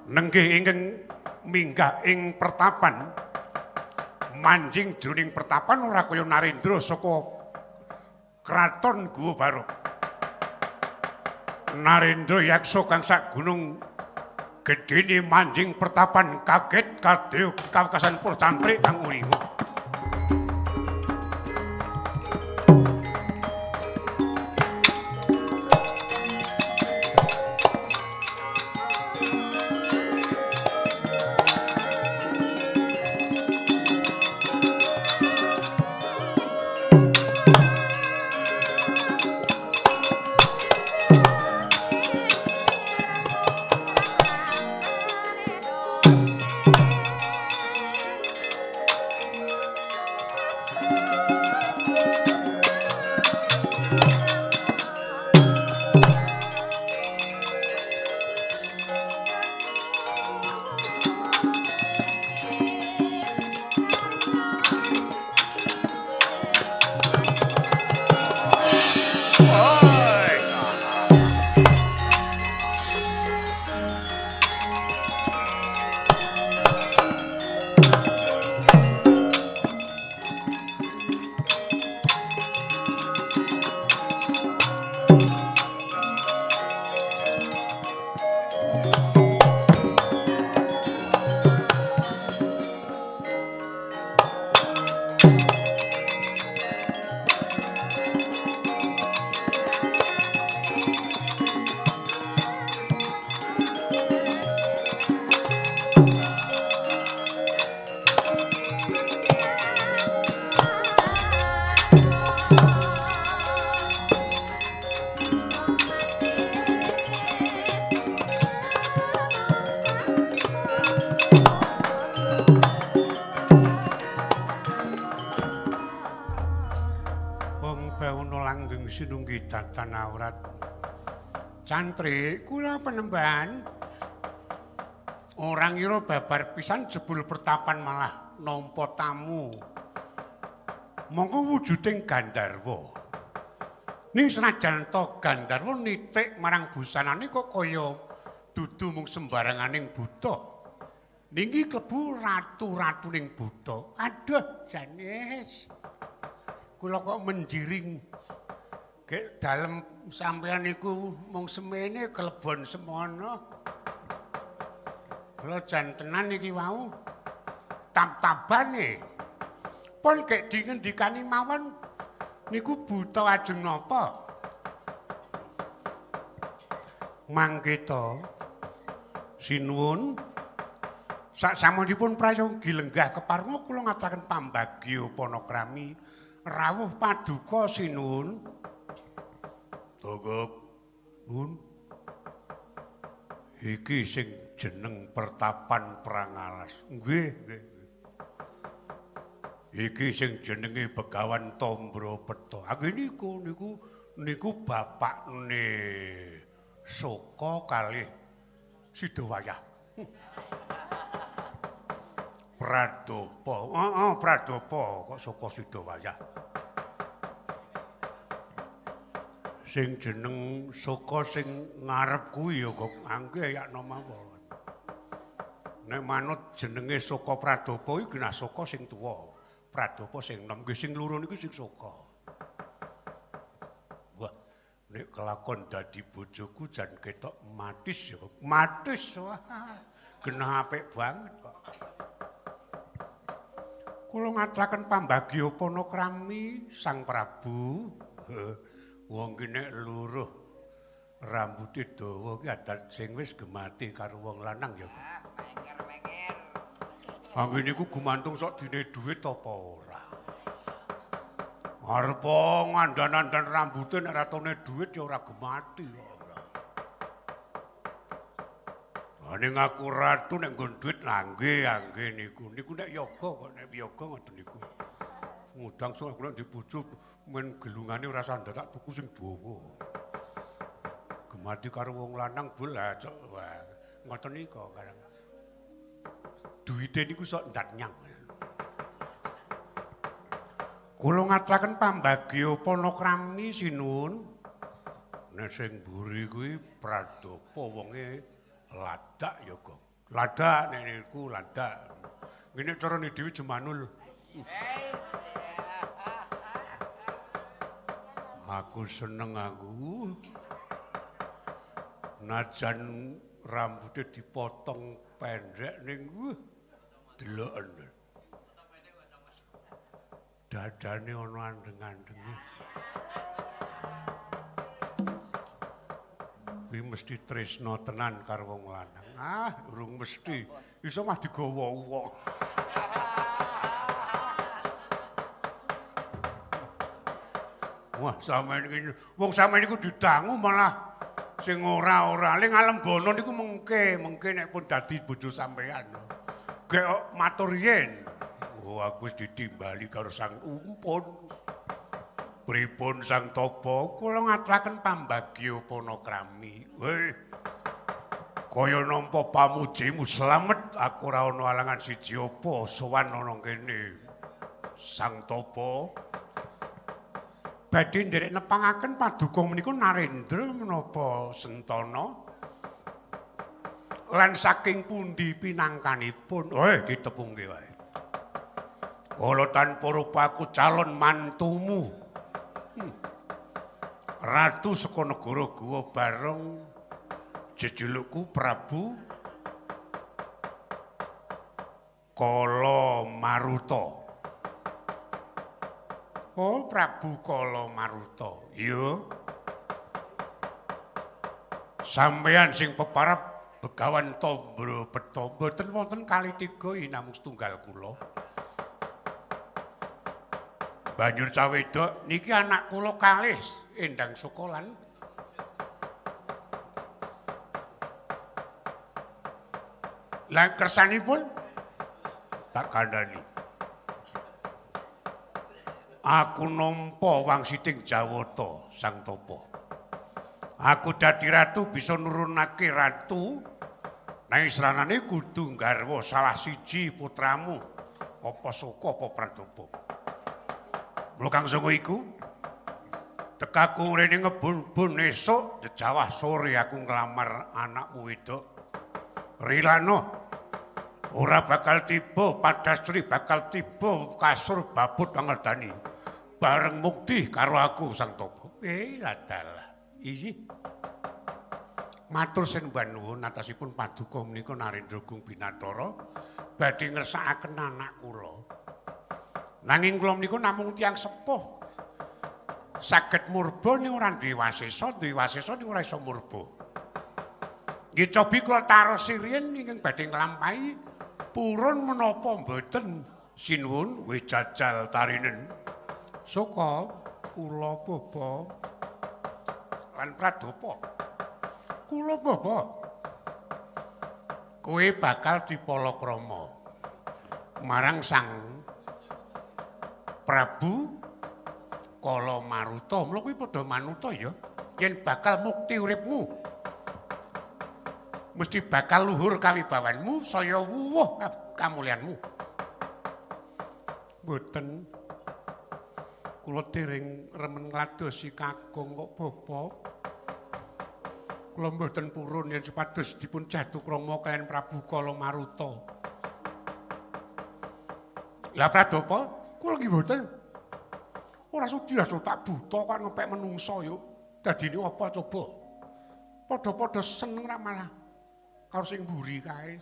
Nenggih ingkang minggah ing pertapan. Manjing jroning pertapan ora kaya Narendra saka kraton Guwa Barok. Narendra yaksa kang sak gunung gedene manjing pertapan kaget kadya kawekasan para cantrik kang uringa. Sinunggi datan aurat. Cantrik kula penemban. Ora ngira babar pisan jebul pertapan malah nampa tamu. Mongko wujuding Gandharwa. Ning senajan to Gandharwa nitik marang busanane kok kaya dudu mung sembaranganing buta. Ninggi klebu ratu-ratuning buta. Aduh janes. Kula kok menjiring gek dalem sampeyan niku mung semene kelebon semono. Kula jan tenan iki wau tab-tabane. Pun gek dingendikani mawon niku buta ajeng napa? Mangke to sinuwun sak samunipun prayogi lenggah keparwa kula ngaturaken pambagya panakrami rawuh paduka sinuwun. Togok nun iki sing jeneng pertapan Prangalas. Nggih, nggih. Iki sing jenenge Begawan Tombro Peta. Nggih niku niku niku bapakne Soka kalih Sidowayah. Pradopa. Heeh, Pradopa kok Soka Sidowayah. Sing jeneng Soka sing ngarep kuwi ya kok angge yakno mawon. Nek manut jenenge Soka Pradopa iki genah Soka sing tuwa, Pradopa sing enom, nggih sing loro niku sing Soka. Wah, nek kelakon dadi bojoku jan ketok matis ya. Matis wah. Genah apik banget kok. Kula ngaturaken pambagya panakrami Sang Prabu. Wong ki nek luruh rambute dawa ki adat sing wis gemati karo wong lanang ya. Menger-menger. Angge niku gumantung sok dine dhuwit apa ora. Arep ngandhan-andhan rambute nek ratone dhuwit ya ora gemati kok ora. Ning aku ratu nek nggon dhuwit angge angge niku. Niku nek yoga kok nek yoga ngoten niku. Ngudang sok aku nek dibojo men gelungane ora sandar tak tuku sing dawa. Gemati karo wong lanang bul cok. Wah, ngoten niku karang. Duwite niku sok ndat nyang. Kula ngaturaken pambagya panakrami sinuwun. Nek sing mburi kuwi Pradopa wonge ladak ya, Gong. Ladak nek niku ladak. Ngene carane dhewe jemanul. Aku seneng aku. Najan rambutnya dipotong pendek ning deloken. Dadane ana andeng-andenge. Kuwi mesti tresna tenan karo wong lanang. Ah, urung mesti. Iso mah digawa wong. Wah, sampeyan iki wong sampeyan niku didangu malah sing ora-ora. Ling Alembono niku mengke, mengke nek pun dadi bojo sampeyan. Gek matur yen. Oh, aku wis ditimbali karo Sang Umpun. Pripun Sang Tapa? Kula ngaturaken pambagya panakrami. Weh. Kaya nampa pamujimu slamet, aku ora ana alangan siji apa sowan ana kene. Sang Tapa badhe nderek nepangaken paduka menika Narendra menapa Sentana? Lan saking pundi pinangkanipun? Eh, ditepungke wae. Kala tanpa rupa aku calon mantumu. Ratu saka negara Guwa Barong, jejulukku Prabu Kala Maruta. Oh, Prabu Kala Maruta. Iya. Sampeyan sing peparab Begawan Tombro Beta mboten wonten kalih tiga namung setunggal kula. Banjur cah wedok niki anak kula kalih Endang Sukolan. Lah kersanipun tak kandhani. Aku nampa wangsiting Jawata Sang Tapa. Aku dadi ratu bisa nurunake ratu. Nanging sranane kudu nggarwa salah siji putramu, apa Suka apa Pradapa. Mula kang sanga iku tekaku mrene ngebun-bun esuk jejawah sore aku nglamar anakmu wedok. Rilano ora bakal tiba padastri bakal tiba kasur babut pangerdani. Bareng mukti karo aku Sang Tapa. Eh ladalah. Iki matur sembah nuwun atasipun paduka menika Narendra Gung Binathara badhe ngersakaken anak kula. Nanging kula menika namung tiyang sepuh. Saged murba ning ora duwe wasesa, duwe wasesa ning ora iso murba. Nggih cobi kula tarosi riyin ingkang badhe nglampahi purun menapa mboten sinuwun wis jajal tarinen. Suka kula bapa lan Pradapa. Kula bapa. Kowe bakal dipalakrama marang Sang Prabu Kala Maruta. Mula kuwi padha manuta ya. Yen bakal mukti uripmu, mesti bakal luhur kawibawanmu, saya wuwuh kamulyanmu. Mboten. Kula dereng remen ngladosi kakung kok bapa. Kula mboten purun yen supados dipun jatukrama kaliyan Prabu Kala Maruta. Lah Pradapa, kula nggih mboten. Ora sudi aso tak buta kok ngepek menungsa yo. Dadine apa coba? Padha-padha seneng ra malah karo sing mburi kae.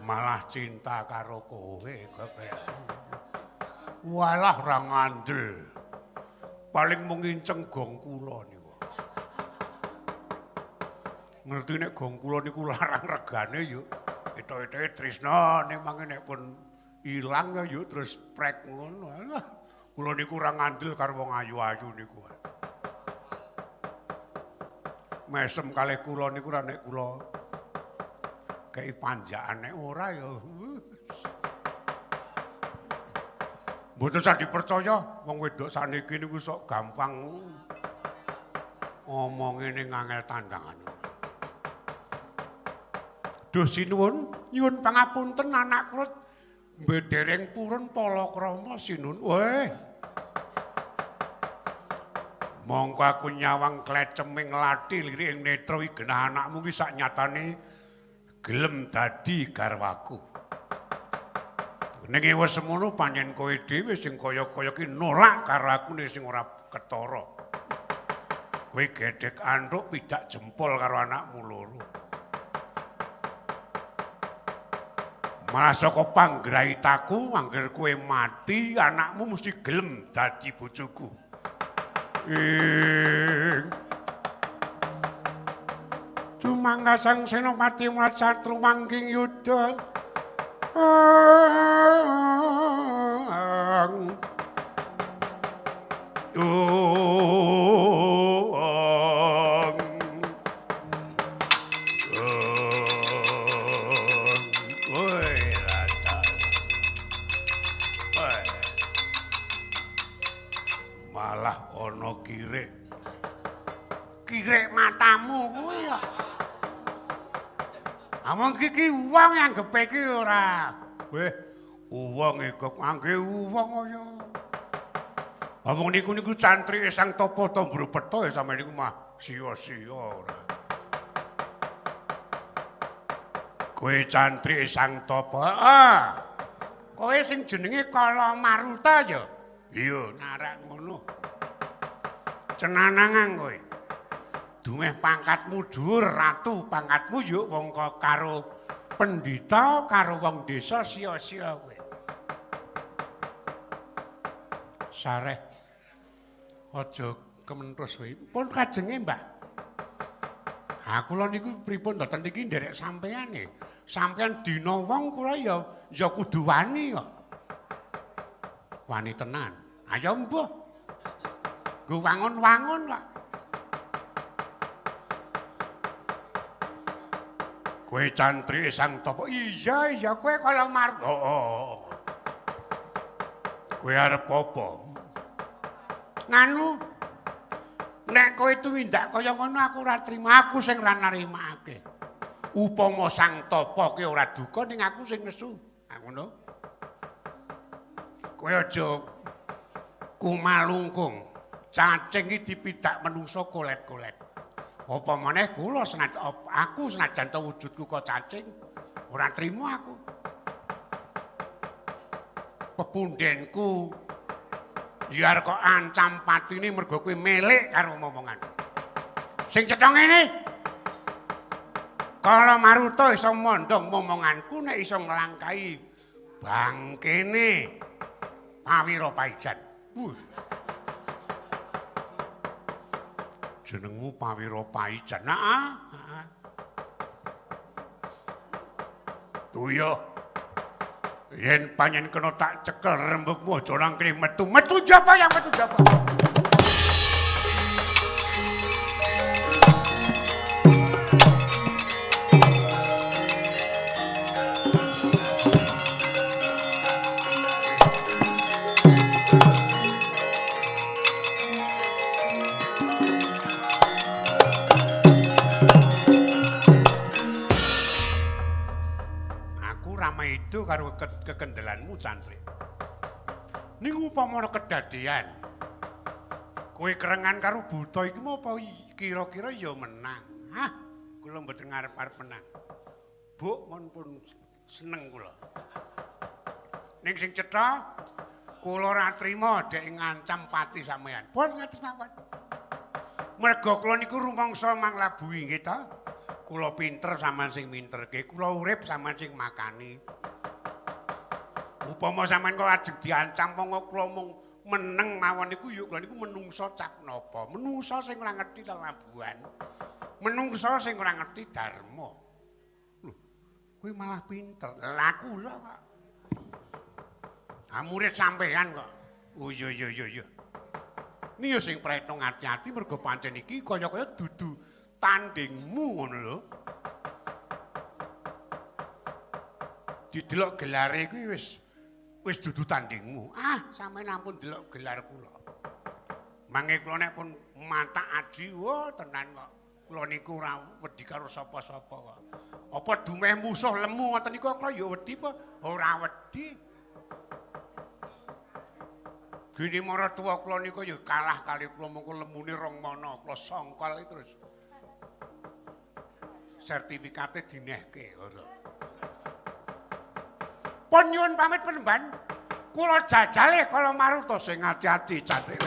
Malah cinta karo kowe kok. Walah ora ngandel. Paling mung nginceng gong kula niku. Ngerti nek gong kula niku larang regane yo. Etok-etoke tresna ning mangke nek pun ilang ya yo terus prek ngono. Alah, kula niku ora ngandel karo wong ayu-ayu niku. Mesem kalih kula niku ora nek kula kei panjakan nek ora ya. Mboten usah dipercaya, wong wedok saniki niku sok gampang ngomonge ning angel tandangan. Duh sinuwun, nyuwun pangapunten anak kula mbedereng purun palakrama sinuwun. Weh. Mongko aku nyawang kleceming lathi lirik ing netra iki genah anakmu ki sak nyatane gelem dadi garwaku. Ning ewa semono pancen kowe dhewe sing kaya-kaya ki nolak karo aku sing ora ketara. Kowe gedhek antuk pidak jempol karo anakmu loro. Malah saka panggraitaku angger kowe mati anakmu mesti gelem dadi bojoku. Ing Tumangga Sang Senopati mulat satru mangking yuda. Malah ana kirik. Kirik matamu kuwi ya. Among iki wong anggepe iki ora. Weh, wong iku angge wong kaya. Wong niku niku cantrike Sang Tapa Tambrupeta ya sampeyan niku mah sia-sia ora. Kowe cantrike Sang Tapa. Heeh. Kowe sing jenenge Kala Maruta ya? Iya, narak ngono. Cenanangan kowe. Dumeh pangkatmu dhuwur ratu, pangkatmu yuk wong karo pendhita karo wong desa sia-sia kowe. Sareh aja kementhus kowe. Pun kajenge, Mbah. Ha kula niku pripun to ten iki nderek sampeyan e. Sampeyan dina wong kula ya ya kudu wani kok. Wani tenan. Ayo mbuh. Nggo wangun-wangun kok. Kowe cantrike Sang Tapa. Iya, iya kowe kala Maruta. Heeh. Kowe arep apa? Nganu nek kowe tumindak kaya ngono aku ora trima, aku sing ora narimakake. Upama Sang Tapa ki ora duka ning aku sing nesu. Ha ngono. Kowe aja kumalungkung. Cacing iki dipidak menungsa kolet-kolet. Apa maneh kula aku senajan ta wujudku kok cacing ora trima aku. Pepundhenku ya arep kok ancam patine mergo kowe melik karo momongan. Sing cetha ngene. Kala Maruta iso mondhong momonganku nek iso nglangkahi bangkene Pawira Paijan. Jenengmu Pawira Paijan. Heeh. Heeh. Tuyuh. Yen panjen kena tak cekel rembugmu aja nang kene metu. Metu jaba yang metu jaba. Karo kekendelanmu cantrik. Ning upama ana kedadean kowe kerengan karo buta iki apa kira-kira ya menang. Hah, kula mboten ngarep-arep menang. Buk mon pun seneng kula. Ning sing cetha kula ora trima dek ngancam pati sampean. Pun ngerti mawon. Merga kula niku rumangsa manglabuhi nggih ta. Kula pinter sampean sing minterke, kula urip sampean sing makani. Upama sampean kok ajeng diancam monggo kula mung meneng mawon niku yuk kula niku menungso cap napa? Menungso sing ora ngerti lelabuhan. Menungso sing ora ngerti dharma. Lho, kowe malah pinter. Lah kula kok. Ah murid sampean kok. Oh iya iya iya iya. Ni yo sing pretong ati-ati mergo pancen iki kaya-kaya dudu tandingmu ngono lho. Didelok gelare kuwi wis dudu tandingmu. Ah, sampeyan ampun delok gelar kula. Mangke kula nek pun matak aji, wo tenan kok. Kula niku ora wedi karo sapa-sapa kok. Apa dumeh musuh lemu ngoten niku kula ya wedi apa? Ora wedi. Gini maratuwa kula niku ya kalah kali kula mongko lemune rong mana, kula songkol iki terus. Sertifikate dinehke ngono. Pun nyuwun pamit penemban. Kula jajale kala maruta sing ati-ati cantik.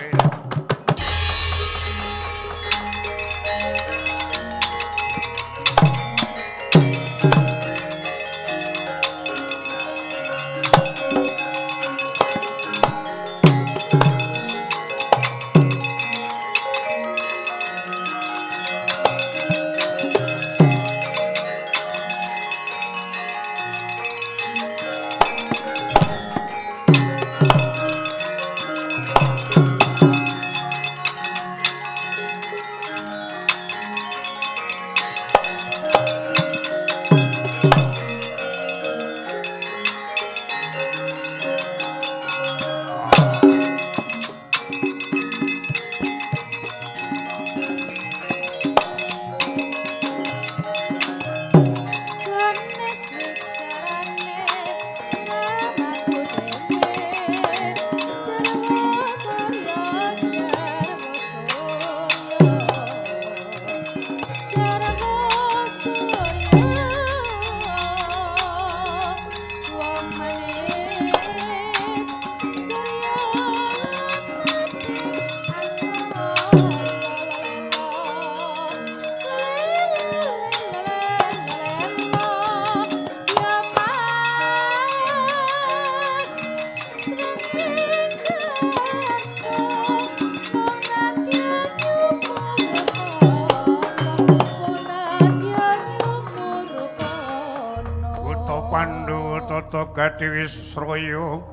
Wisroyo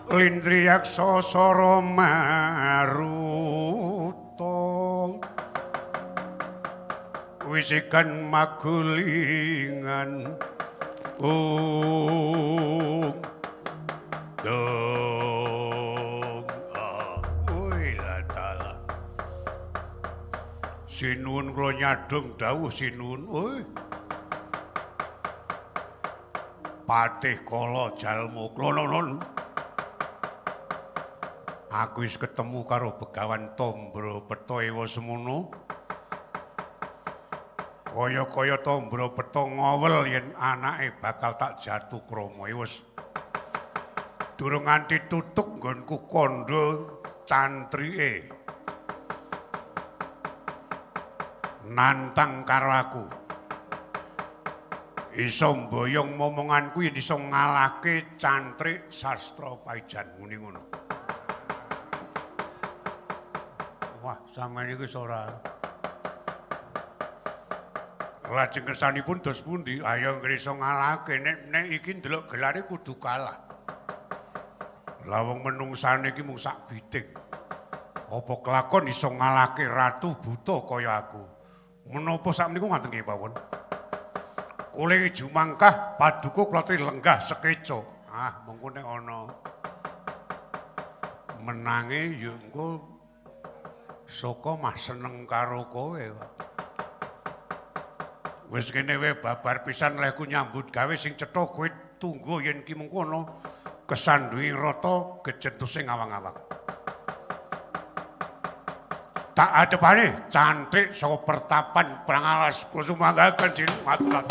Lindriyaksa Sara Maruta wisikan magulingan ung dong ah sinuwun kula nyadhong dawuh sinuwun. Oi Patih Kala Jalma klononon. Aku wis ketemu karo Begawan Tombro Peta Ewa semono. Kaya-kaya Tombro Peta ngowel yen anake bakal tak jatuh krama. Wis durung nganti tutuk nggonku kandha cantrike. Nantang karo aku. Iso mboyong momonganku yen iso ngalahke cantrik sastra paijan muni ngono. Wah, sampeyan iki ora. Lajeng kersanipun dos pundi? Ayo nggih iso ngalahke nek iki ndelok gelare kudu kalah. Lah wong menungsane iki mung sak biting. Apa kelakon iso ngalahke ratu buta kaya aku? Menapa sakmenika ngaten nggih pawon? Kule jumangkah paduka kula lenggah sekeca. Ah, mengko nek ana menange ya engko saka mah seneng karo kowe kok. Wis kene wae babar pisan lehku nyambut gawe sing cetha kowe tunggu yen ki mengko ana kesandhuwi rata gejentuse ngawang-awang. Tak adepane cantik saka pertapan Prangalas kula sumanggaken matur.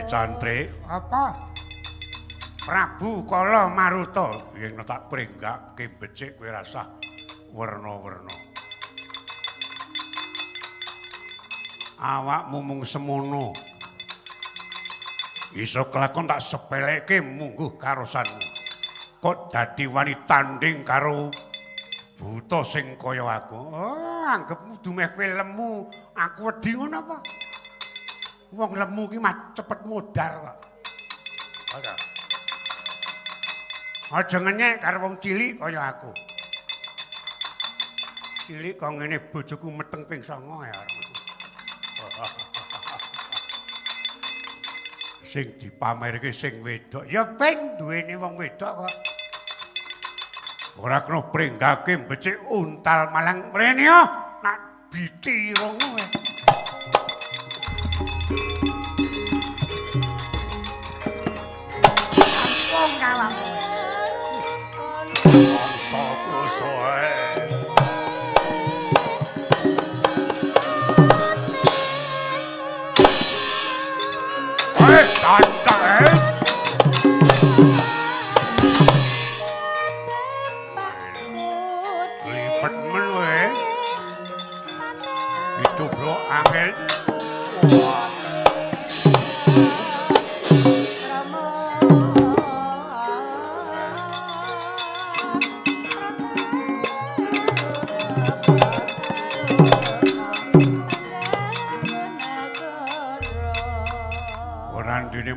Cantrik apa? Prabu Kala Maruta yen tak pringgake becik kowe rasah werna-werna. Awakmu mung semono. Iso kelakon tak sepeleke mungguh karosanmu. Kok dadi wani tanding karo buta sing kaya aku. Oh, anggepmu dumeh kowe lemu, aku wedi ngono apa? Wong lemu ki mah cepet modar kok. Ora. Aja ngenyek karo wong cilik kaya aku. Cilik kok ngene bojoku meteng ping 9 ya. Sing dipamerke sing wedok ya ping duwene wong wedok kok. Ora kena pringgake becik untal malang mrene yo nak biti wong kowe. Wong kawakmu.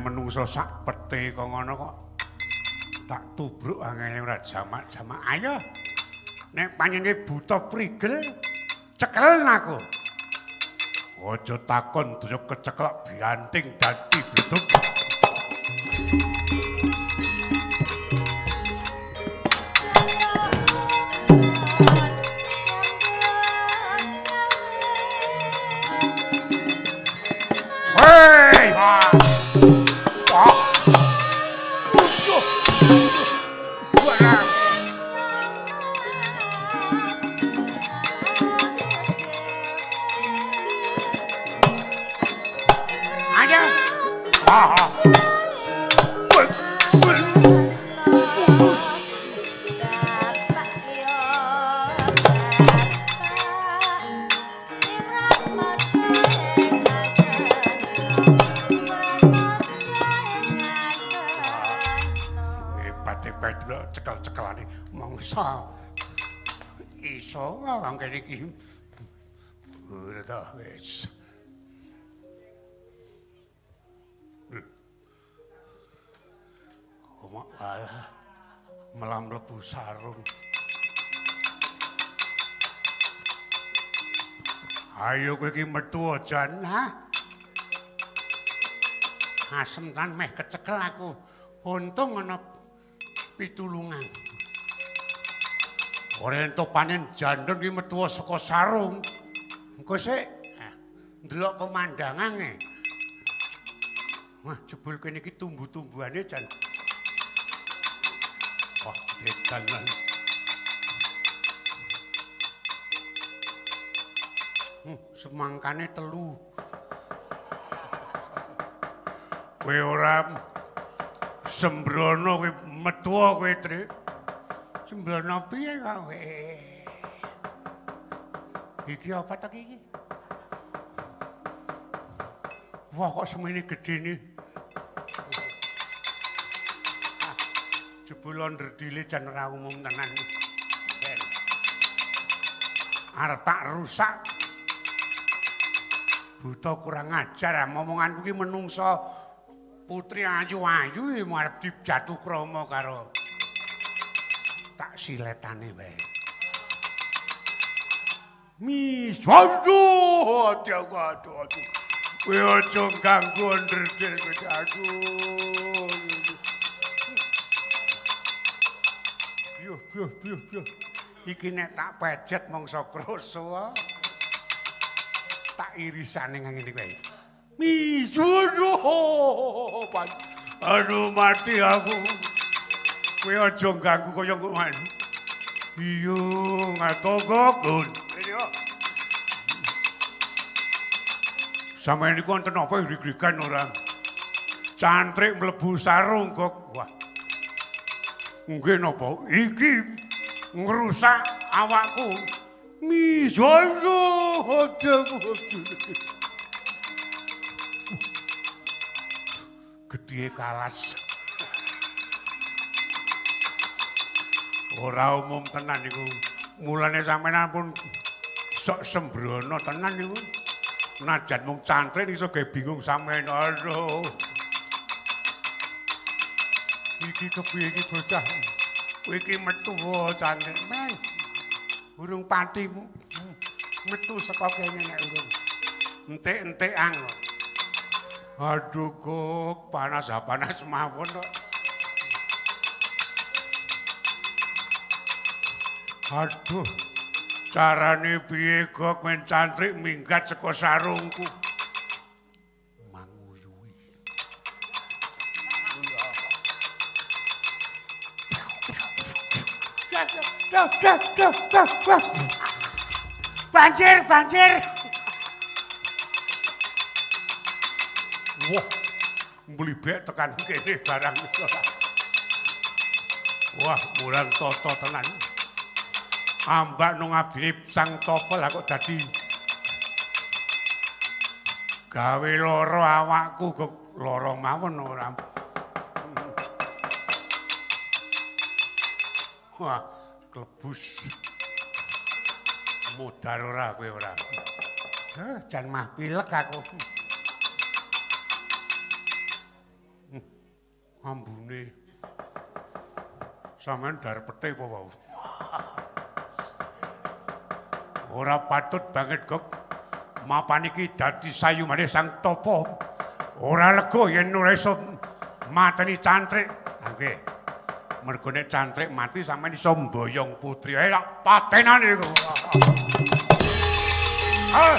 Menungso sak pete kok ngono kok tak tubruk angele ora jamak-jamak. Ayo nek panjenenge buta prigel cekelen aku. Aja takon druk keceklek bianting dadi bleduk. Hei! Cekel-cekelane mangsa iso wong kene iki ora ta wis. Kok malah melam mlebu sarung. Ayo kowe iki metu aja nah. Asem tan meh kecekel aku. Untung ana pitulungan. Ora entuk panen jandon ki metu saka sarung. Engko sik ndelok pemandangane. Wah, jebul kene iki tumbuh-tumbuhane jan. Wah, edan lan. Semangkane 3. Kowe ora sembrono kowe metu kowe, Trik. Sembrono piye kowe? Iki apa ta iki? Wah, kok semene gedene. Jebul onderdile jan ora umum tenan. Arep tak rusak. Buta kurang ajar, omonganku ki menungso putri ayu-ayu arep dijatuh krama karo tak siletane wae. Mis, aduh, aduh, aduh, aduh. Kowe aja ganggu onderdil kowe, aduh. Biuh, biuh, biuh, biuh. Iki nek tak pejet mangsa kroso. Tak irisane ngene kowe. Mis, aduh, aduh mati aku. Kowe aja ganggu kaya ngono. Iya, ngatogok. Sampeyan niku wonten apa grig-grigan ora? Cantrik mlebu sarung kok. Wah. Nggih napa? Iki ngrusak awakku. Mis, aduh, aja. Piye kalas. Ora umum tenan niku. Mulane sampeyan pun sok sembrono tenan niku. Najan mung cantrik iso gawe bingung sampeyan. Aduh. Iki kepiye iki bocah? Kowe iki metu wae cantrik men. Urung patimu. Metu saka kene nek urung. Entek-entekan. Aduh kok panas panas mawon kok. Aduh, carane piye kok men cantrik minggat saka sarungku. Manguyuhi. Banjir, banjir. Wah, mlibek tekan kene barang. Wah, murang toto tenan. Ambak nang abdine Sang Tapa lah kok dadi gawe lara awakku kok lara mawon ora. Wah, klebus. Modar ora kowe ora. Heh, jan mah pilek aku. Ambune. Sampeyan dar pete apa wau? Ora patut banget kok. Mapan iki dadi sayumane Sang Tapa. Ora lega yen ora iso mateni cantrik. Nggih. Mergo nek cantrik mati sampeyan iso mboyong putri. Ae tak patenane iku. Ah.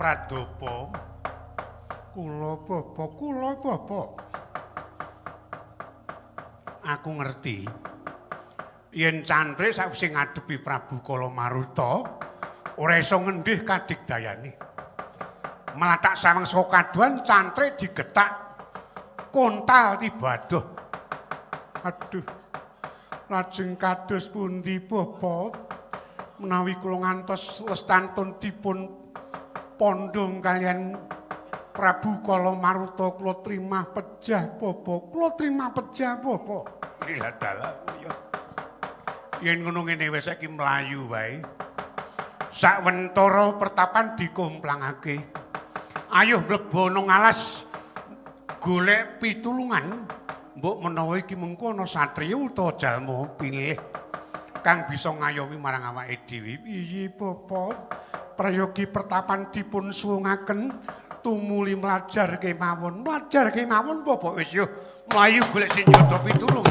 Pradopo kula bapa kula bapa. Aku ngerti yen cantrik sawise ngadepi Prabu Kala Maruta ora iso ngendih kadigdayane. Malah tak sawang saka kaduan cantrik digetak kontal tiba adoh. Aduh, lajeng kados pundi bapa menawi kula ngantos lestantun dipun pondhong kalian Prabu Kala Maruta kula trimah pejah bapa, kula trimah pejah bapa. Iya dalah ya. Yen ngono ngene wis saiki mlayu wae. Sawentara pertapan dikomplangake. Ayuh mlebu nang alas golek pitulungan. Mbok menawa iki mengko ana satriya utawa jalma pilih kang bisa ngayomi marang awake dhewe. Piye bapa? Prayogi pertapan dipun suwungaken tumuli mlajar kemawon, mlajar kemawon bapa. Wis yo mlayu golek senjata pitulung.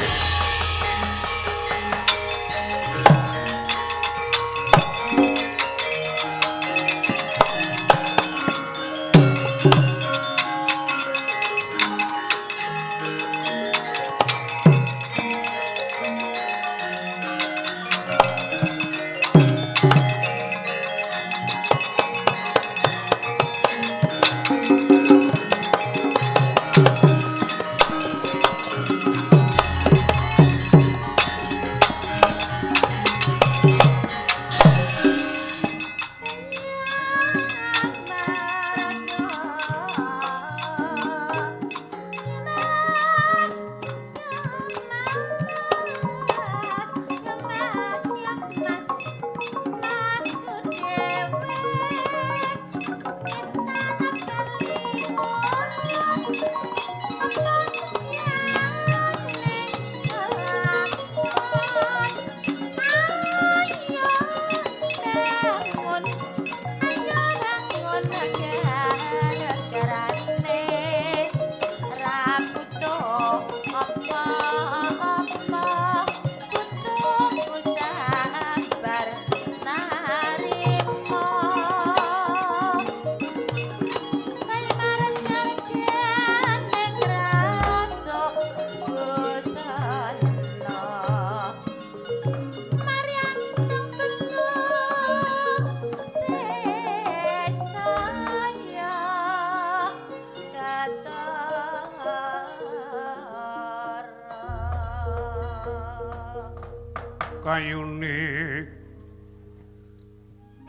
Kayune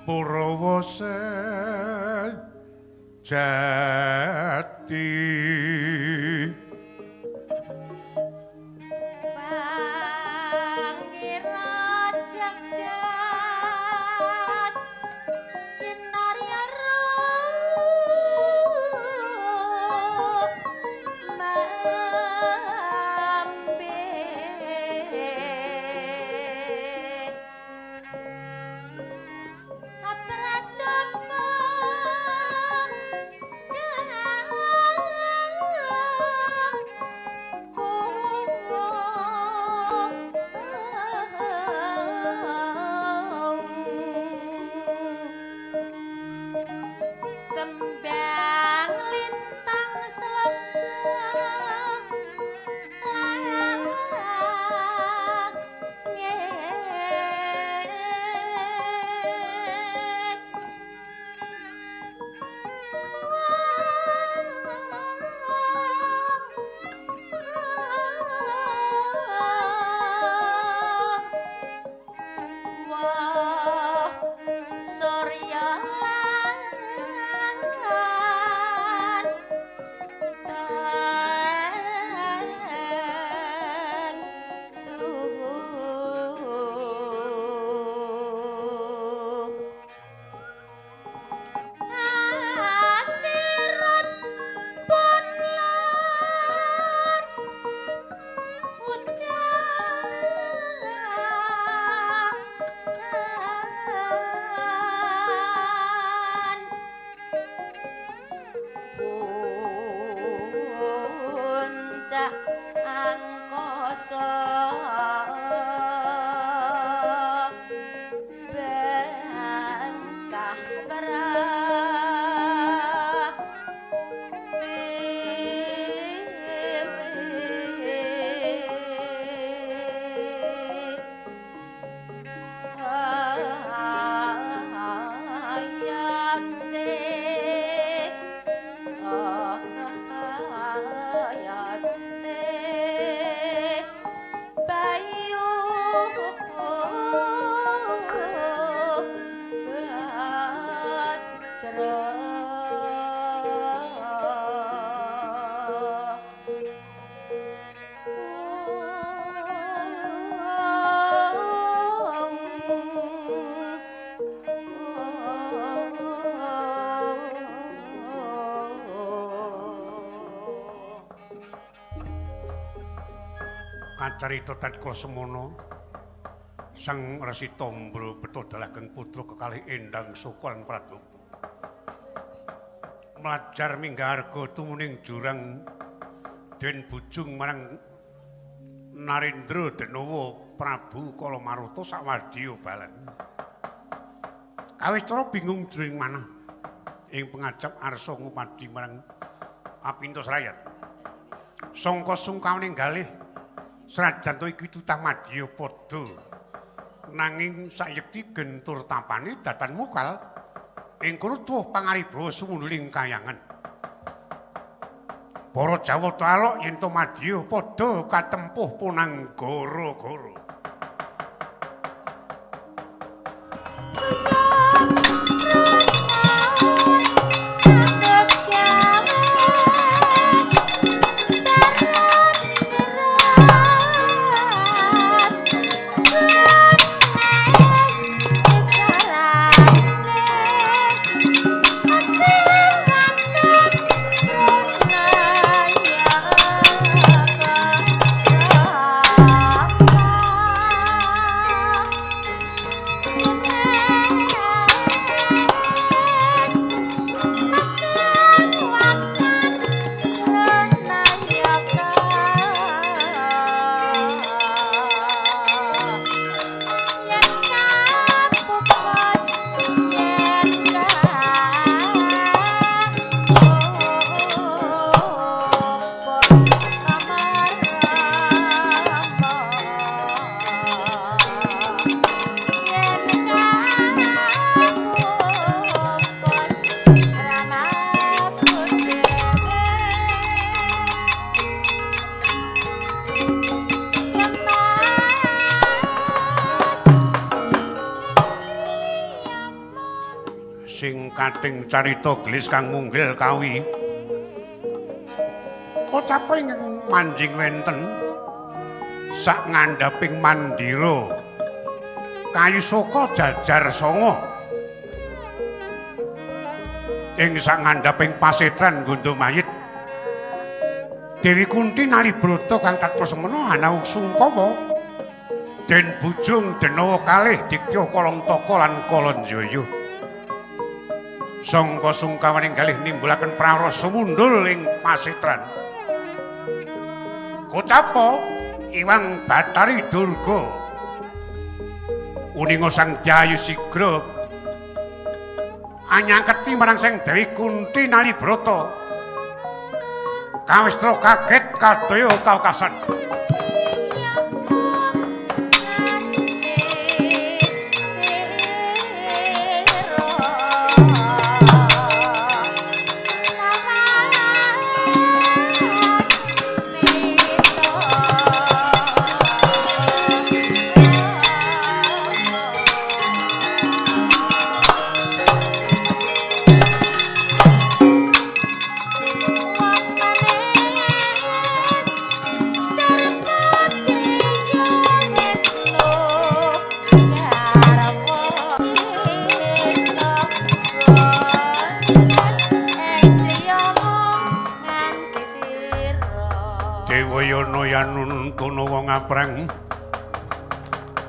Purawa sejati. Pangira jagat kinarya kembang lintang selaga langit wah surya lan teng suhu asirat pun lan udan puncak angkasa bangkah pratiwi ayate ayate bayu bajra. Kacarita tatkala semono Sang Resi Tombro beto dalageng putra kekalih Endang Suka lan Pradopa mlajar minggah arga tumuning jurang den bujung marang Narendra Denowo Prabu Kalamarata sawadya balan. Kawistara bingung jroning manah ing pengajap arsa ngupadi marang Apinta Srayat. Sangka sungkawaning galih srajan to iki tutah madya padha nanging sayekti gentur tapane datan mukal ing kono tuwuh pangaribawa sumundhuling kayangan. Para Jawata alok yen to madya padha katempuh punang gara-gara. Asirakat Semangating carita gelis kang munggil kawi. Kocapa ingkang manjing wenten sak ngandhaping mandira kayu soka jajar sanga. Ing sak ngandhaping pasetran Gondomayit Dewi Kunti Nalibrata kang tatpa semana ana sungkawa Den Bujung Denawa kalih Dikya Kalantaka lan Kalanjaya. Sangka sungkawaning galih nimbulaken prarasa mundhul ing pasetran. Kocapa Iwang Bathari Durga uninga Sang Dyayu Sigra anyangketi marang Sang Dewi Kunti Nalibrata. Kawestra kaget kadaya kaukasan.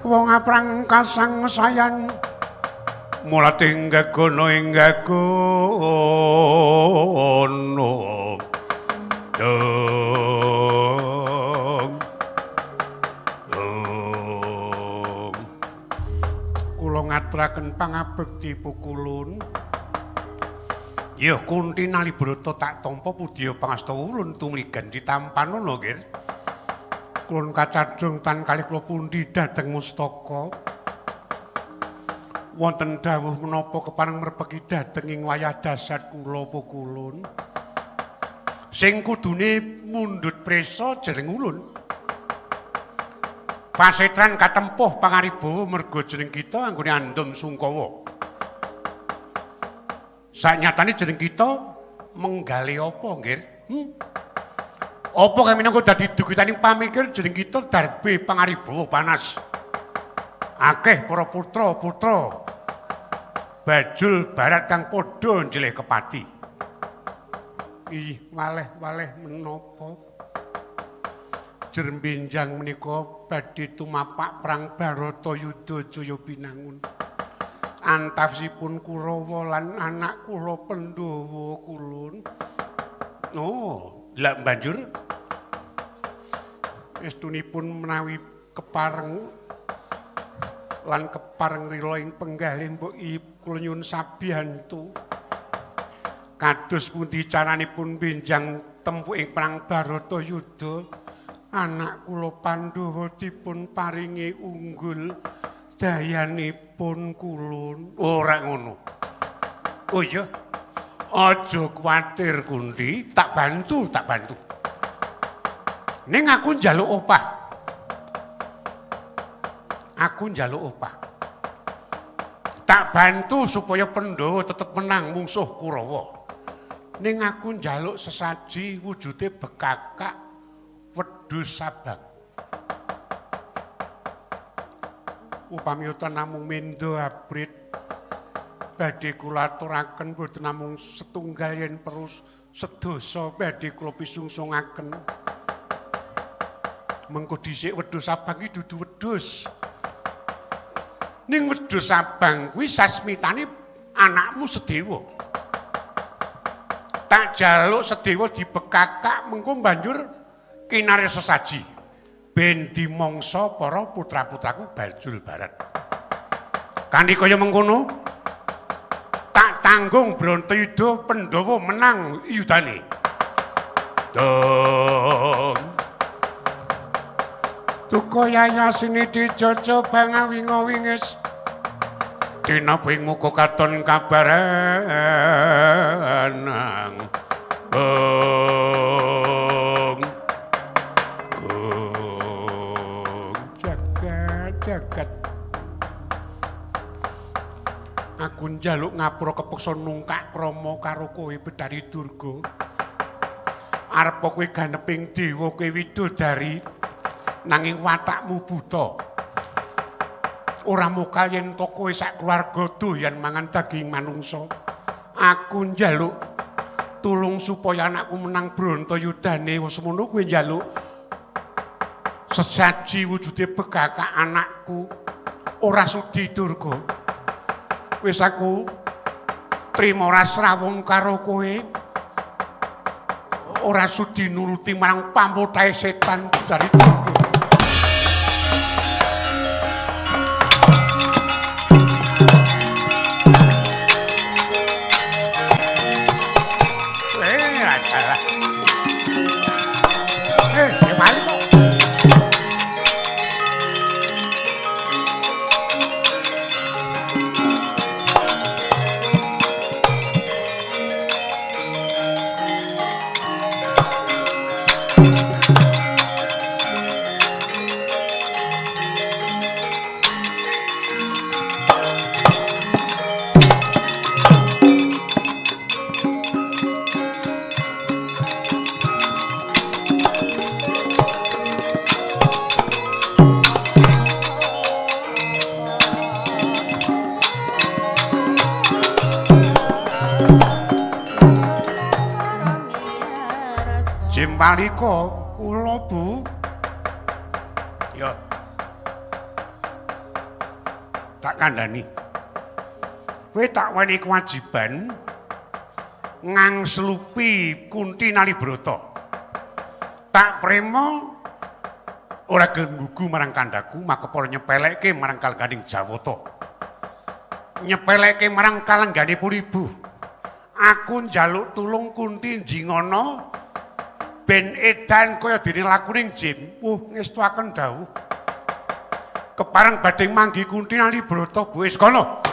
Wong aprang kasang sayan mulate ing gagono ing gagono dong dong kula ngaturaken pangabekti pukulun ya Kunti Nalibrata tak tampa pudya pangastawa ulun tumligan ditampanana nggih. Kulon kacadhung tan kalih kula pundi dhateng mustaka. Wonten dawuh menapa kepareng merpeki dhateng ing wayah dasar kula pukulun. Sing kudune mundhut prisa jeneng ulun. Pasetran katempuh pangaribawa merga jeneng kita anggone andum sungkawa. Sanyatane jeneng kita menggali apa nggih? Apa kang minangka dadi dugitaning pamikir jeneng kita darbe pangaribawa panas. Akeh para putra-putra bajul barat kang padha njelih kepati. Ih, waleh-waleh menapa? Jermbenjang menika badhe tumapak perang Baratayuda Jaya Binangun. Antawisipun Kurawa lan anak kula Pandhawa kulun. Oh, lha banjur estunipun menawi kepareng lan kepareng rila ing penggalih mbok kula nyuwun sabiyantu. Kados pundi caranipun benjang tempuh ing perang Baratayuda anak kula Pandhawa dipun paringi unggul dayanipun kulun. Ora ngono. Oh iya. Aja kuwatir Kunti, tak bantu, tak bantu. Ning aku njaluk opah. Aku njaluk opah. Tak bantu supaya Pandhawa tetep menang mungsuh Kurawa. Ning aku njaluk sesaji wujude bekakak wedhus sabang. Upami namung mendo abrit badhe kula aturaken boten namung setunggal yen perus sedasa badhe kula pisungsungaken. Mengko dhisik wedhus abang iki dudu wedhus. Ning wedhus abang kuwi sasmitane anakmu Sedewa. Tak jaluk Sedewa dibekakak mengko banjur kinarya sesaji ben dimangsa para putra-putraku bajul barat. Kanthi kaya mengkono tak tanggung Bratayuda Pandhawa menang yudane. Dong. Duka yayasine dijaja bangawinga-wingis. Dina ing muka katon kabaranang. Ong. Ong jagat jagat. Aku Aku njaluk ngapura kepeksa nungkak krama karo kowe Bathari Durga. Arep kowe ganeping dewa kowe widodari nanging watakmu buta. Ora mokal yen to kowe sak keluarga doyan mangan daging manungsa. Aku njaluk tulung supaya anakku menang Brontoyudane. Wis semono kowe njaluk sesaji wujude bekakak anakku. Ora sudi Durga. Wis aku trima ora srawung karo kowe. Ora sudi nuruti marang pamutahe setan Bathari Durga. Malika kula Bu. Ya. Tak kandhani. Kowe tak wenehi kewajiban ngangslupi Kunti Nalibrata. Tak prema ora gelem gugu marang kandhaku, makepara nyepelekke marang kalengganing Jawata. Nyepelekke marang kalenggane Puribu. Aku njaluk tulung Kunti njingana ben edan kaya dene lakuning Jim. Ngestuaken dawuh. Kepareng badhe manggi Kunti Nalibrata Bu wis kono.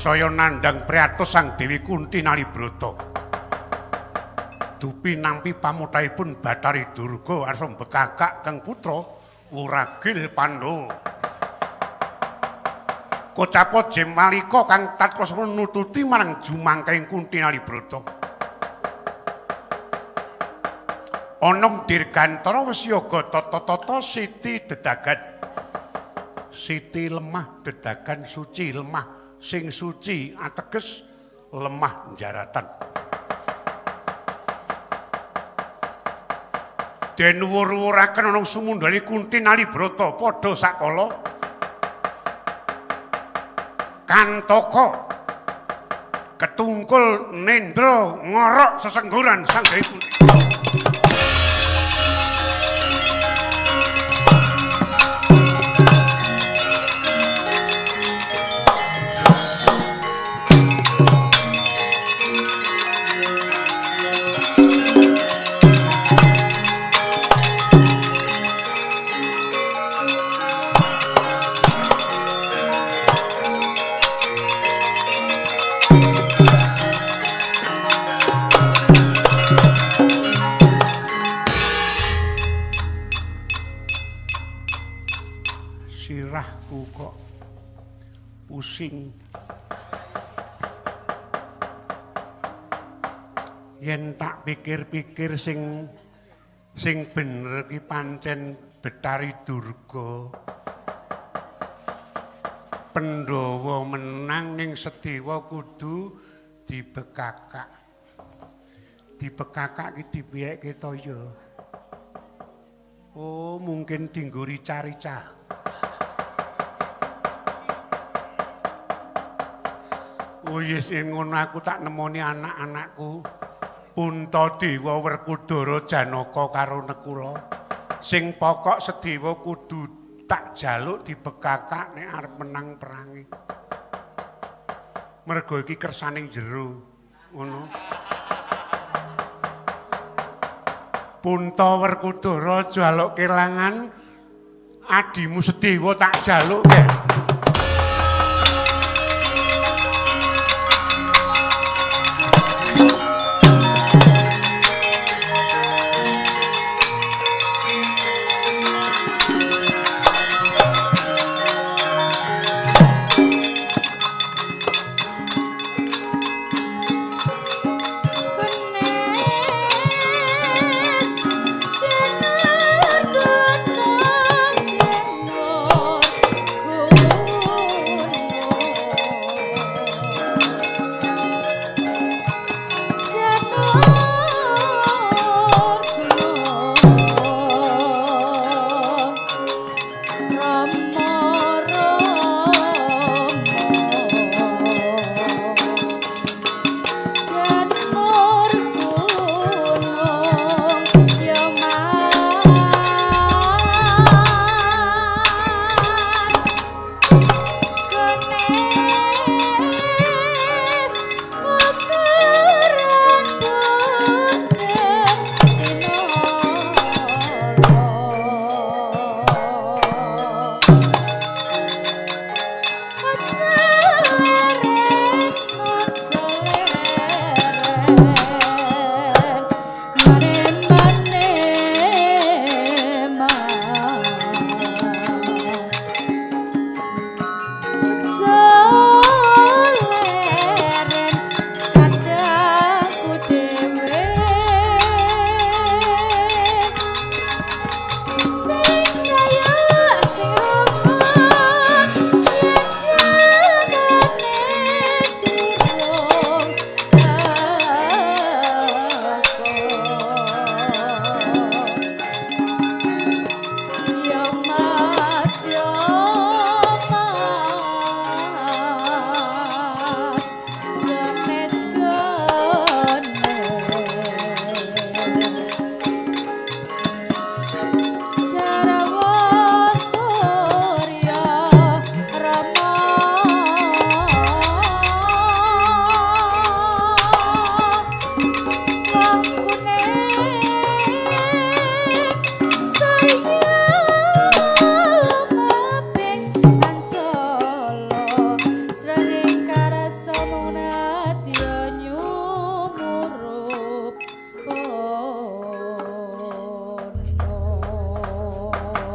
Saya nandhang priyatos Sang Dewi Kunti Nalibrata. Dupi nampi pamutahipun Bathari Durga arsa mbekakak kang putra Wuragil Pandhawa. Kocapa Jem Malika kang tatkala nututi marang jumangkahing Kunti Nalibrata. Onong dirgantara wis yoga tata-tata siti dedagan. Siti lemah dedagan suci lemah sing suci ateges lemah jaratan. Den wur-wuraken ana sumundhane Kunti Nalibrata padha sakala kantaka ketungkul nendra ngorok sesengguran Sang Dewi Kunti. Sirahku kok pusing. Yen tak pikir-pikir sing bener ki pancen Bathari Durga. Pandhawa menang ning Sedewa kudu dibekakak. Dibekakak ki dipiyeke to ya? Oh, mungkin dinggo rica-rica. Oh yes, ngono aku tak nemoni anak-anakku. Puntadewa, Werkudara, Janaka karo Nekula. Sing pokok Sedewa kudu tak jaluk dibekakak nek arep menang perange. Mergo iki kersaning jero ngono. Punta Werkudara jaluk kelangan adimu Sedewa tak jaluk ke.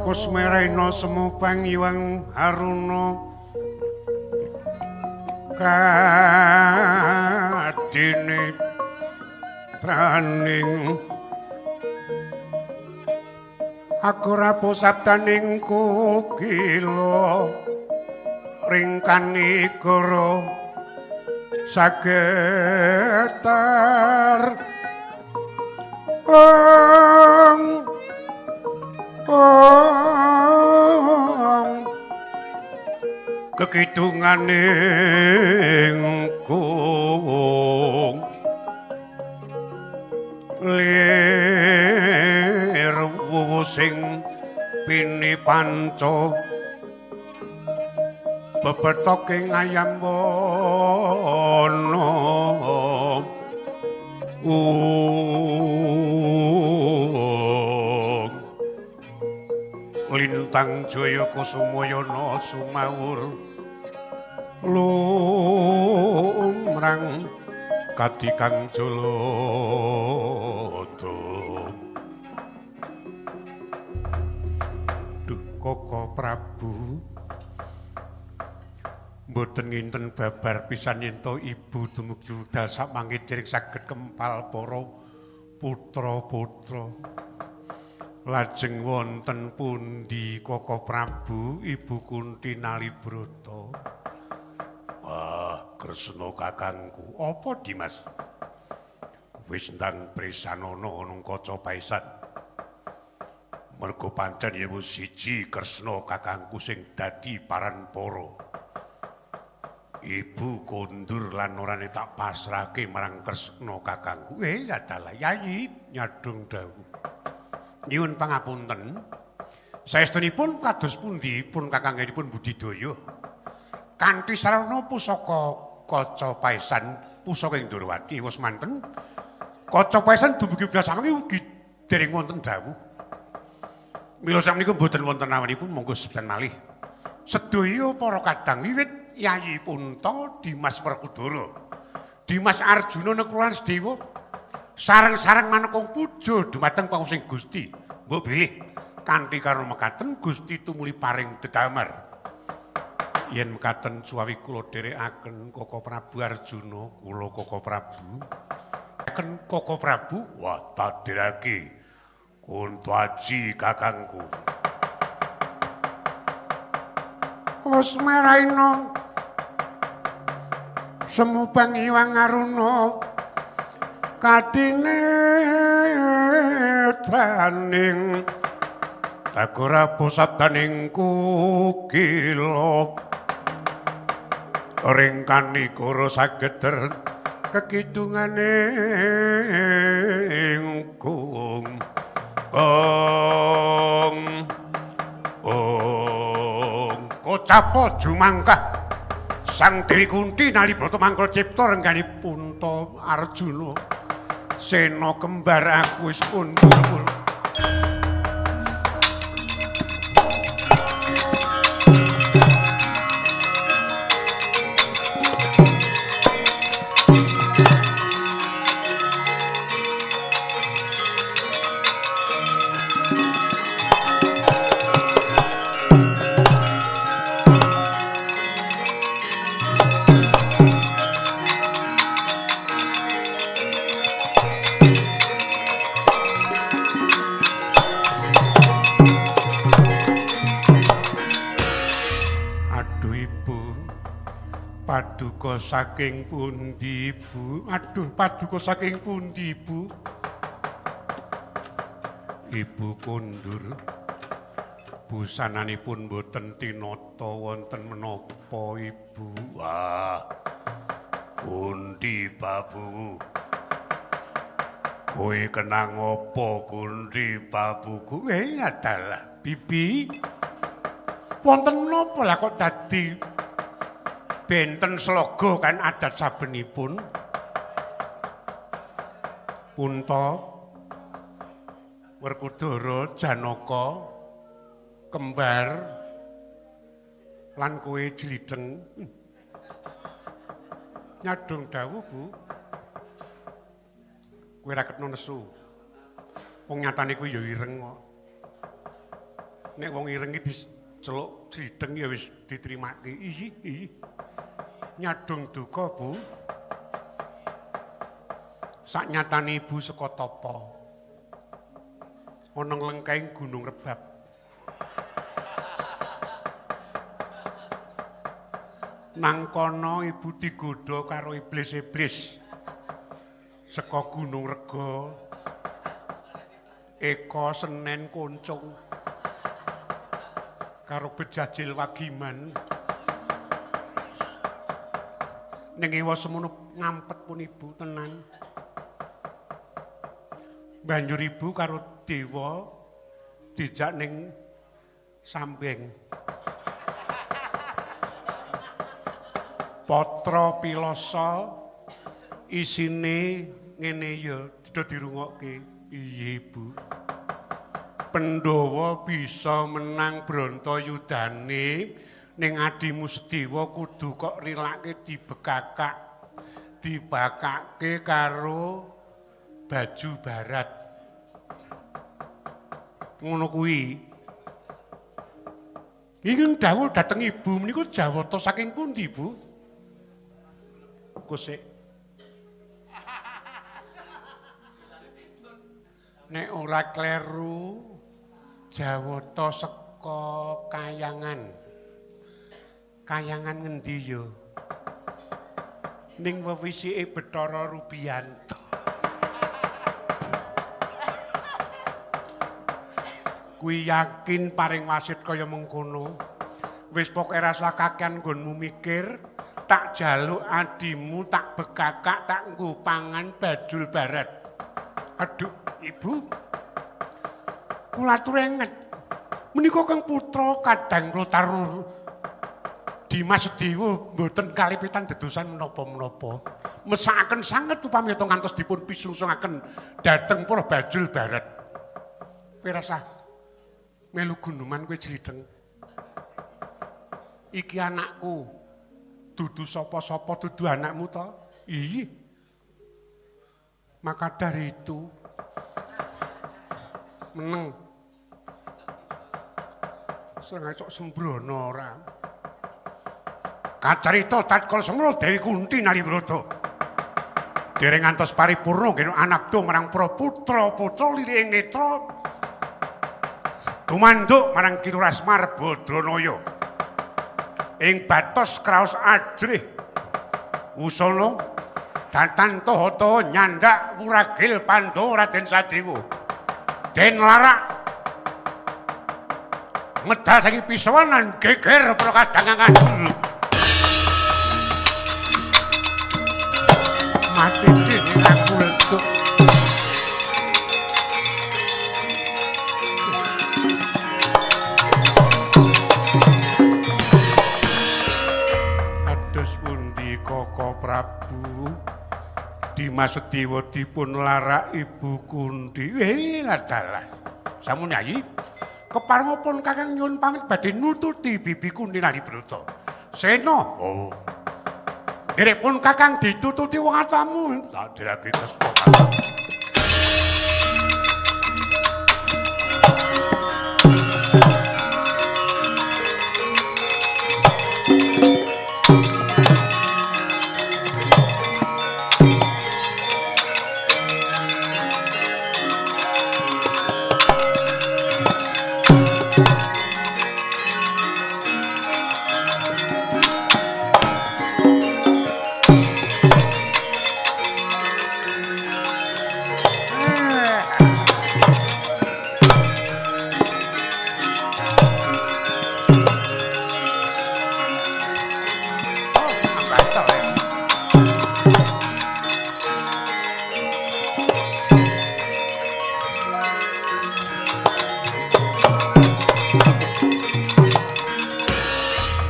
Kusmerena semupang Hyang Haruna kadine praning aku rapo sabdaning kukila ringkanikara sagetar ong ong kekidunganing kung lir wuwu sing pini panca bebetoke ngayam wana lintang jaya kusumayana sumawur lumrang kadikang jolada. Duh Koko Prabu, mboten nginten babar pisan yen to ibu dumugi wekdal samangke dereng saged kempal para putra-putra. Lajeng wonten pundi Koko Prabu, Ibu Kunti Nalibrata? Wah, Kresna kakangku, apa Dimas? Wis ndang presanana nang kaca paesan. Mergo pancen yen siji Kresna kakangku sing dadi paranpara. Ibu kondur lan orane tak pasrahke marang Kresna kakangku. Dalah Yayi nyadong dawuh. Nyuwun pangapunten. Saestunipun kados pundi pun kakangipun budidaya. Kanthi sarana pusaka kaca paesan pusaka ing Ndorowati wis manten. Kaca paesan dumugi samangke ugi dereng wonten dawuh. Mila sakmenika mboten wonten awanipun monggo sepisan malih. Sedaya para kadang wiwit Yayi Punta, Dimas Werkudara, Dimas Arjuna Nekrulan Sedewa sareng-sareng manekung puja dumateng pangusing Gusti. Mbok bilih kanthi karana mekaten Gusti tumuli paring dedamar. Yen mekaten suwawi kula dherekaken Koko Prabu Arjuna, kula Koko Prabu. Aken Koko Prabu, wah tadirake kuntu aji kakangku. Wis meraina semubang iwang aruna kadine traning tagora sabdaning kukila ringkani koro sageder kekidungane kung ong ong kocapo jumangkah Sang Dewi Kunti nalibrata mangkala cipta renggani Punta Arjuna sena kembar aku wis kundur. Paduka saking pundi Ibu? Aduh, paduka saking pundi Ibu? Ibu kondur. Busananipun boten tinata wonten menapa Ibu? Wah. Gundi Babu. Kowe kenang apa Gundi Babuku? Dalah, Bibi. Wonten menapa lah kok dadi benten sloga kan adat sabenipun. Punta, Werkudara, Janaka, kembar lan kowe jlideng. Nyadong dawuh, Bu. Kowe ra ketno nesu. Wong nyatane kuwi ya ireng kok. Nek wong ireng iki diceluk jlideng ya wis ditrimake. Iyi, iyi. Nyadong duka, Bu. Saknyatane ibu saka tapa. Ana nglengkahing Gunung Rebab. Nang kono ibu digodha karo iblis-iblis. Saka Gunung Rega. Eka Senen Kuncung. Karo Bejajil Wagiman. Ning ewa semono ngampet pun ibu tenan. Banjur ibu karo dewa dijak ning sambeng. Patra pilasa isine ngene ya do dirungokke. Iya Ibu. Pandhawa bisa menang Brantayudane ning adimu Sedewa kudu kok rilake dibekakak, dibakake karo baju barat. Ngono kuwi. Ingkang dawuh dhateng ibu menika jawata saking pundi, Bu? Kusik. Nek ora kleru jawata saka kayangan. Kayangan ngendi ya? Ning wewisike Bathara Rubiyanto. Kuwi yakin paring wasit kaya mengkono. Wis pokoke rasa kakean nggonmu mikir, Tak jaluk adimu, tak bekakak, tak nggo pangan Bajul Barat. Aduh, Ibu. Kula atur enget. Menika kang putra kadang kula taruh Dimas Sedewa mboten kalipitan dedosan menapa-menapa. Mesakaken sanget upami ta ngantos dipun pisungsungaken dhateng para Bajul Barat. Kowe rasah melu gunuman kowe jlitheng. Iki anakku. Dudu sapa-sapa dudu anakmu to? Iya. Maka dari itu meneng. Sengaja sembrono ora. Kacarita tatkala semana Dewi Kunti Nalibrata. Dereng ngantos paripurna ngene anabda marang para putra-putra liliking netra tumanduk marang Ki Lurah Semar Badranaya. Ing batos kraos ajrih wusana datan taha nyandak wuragil Pandhawa Raden Sadewa. Den larak medal saking pisawanan geger para kadang kang mati dene aku letuk. Kados pundi Koko Prabu Dimas Sedewa dipun larak Ibu Kunti. Dalah. Sampun Yayi. Keparengipun Kakang nyuwun pamit badhe nututi Bibi Kunti Nalibrata. Sena. Oh. Nderek pun Kakang ditututi wong atamu. Tak dirake kespa Kakang.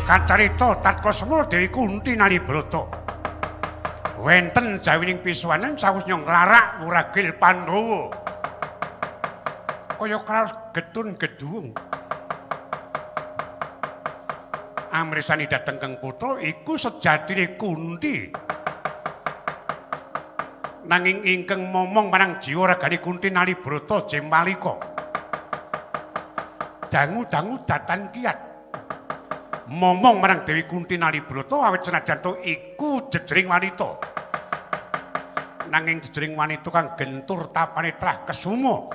Kacarita tatkala semana Dewi Kunti Nalibrata. Wenten jawining pisuwanan sawusnya nglarak wuragil Pandhawa. Kaya kraos getun geduwung. Amrisani dhateng kang putra iku sejatine Kunti. Nanging ingkang momong marang jiwa ragane Kunti Nalibrata Jemmalika. Dangu-dangu datan kiat. Momong marang Dewi Kunti Nalibrata awit senajan to iku jejering wanita. Nanging jejering wanita kang gentur tapane trah kesuma.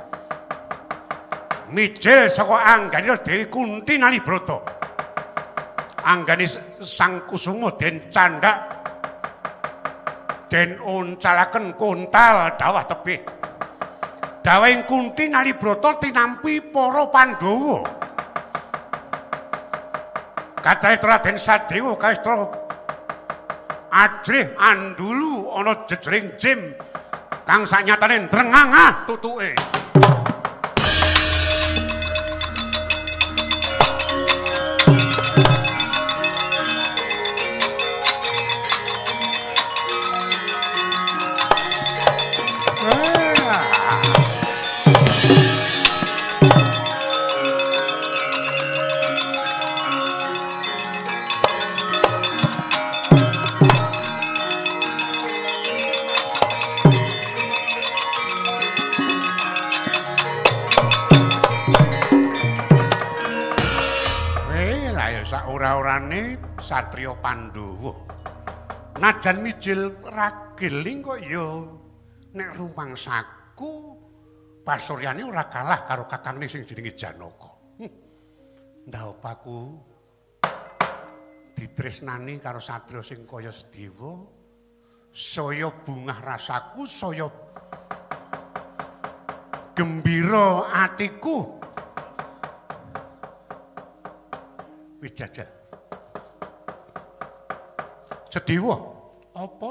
Mijil saka anggane Dewi Kunti Nalibrata. Anggane Sang Kusuma den candhak den oncalaken kontal dawah tebih. Dawahing Kunti Nalibrata tinampi para Pandhawa. Kacarita Raden Sadewa kaistra ajrih andulu ana jejering jim kang sanyatane ndrengangah tutuke. Ora-orane satriya Pandhawa. Najan mijil ragil ing kok ya nek rumangsaku pasuryane ora kalah karo kakangne sing jenenge Janaka. Ndha aku ditresnani karo satriya sing kaya Sedewa, saya bungah rasaku, saya gembira atiku. Wis jajal. Sedewa, apa?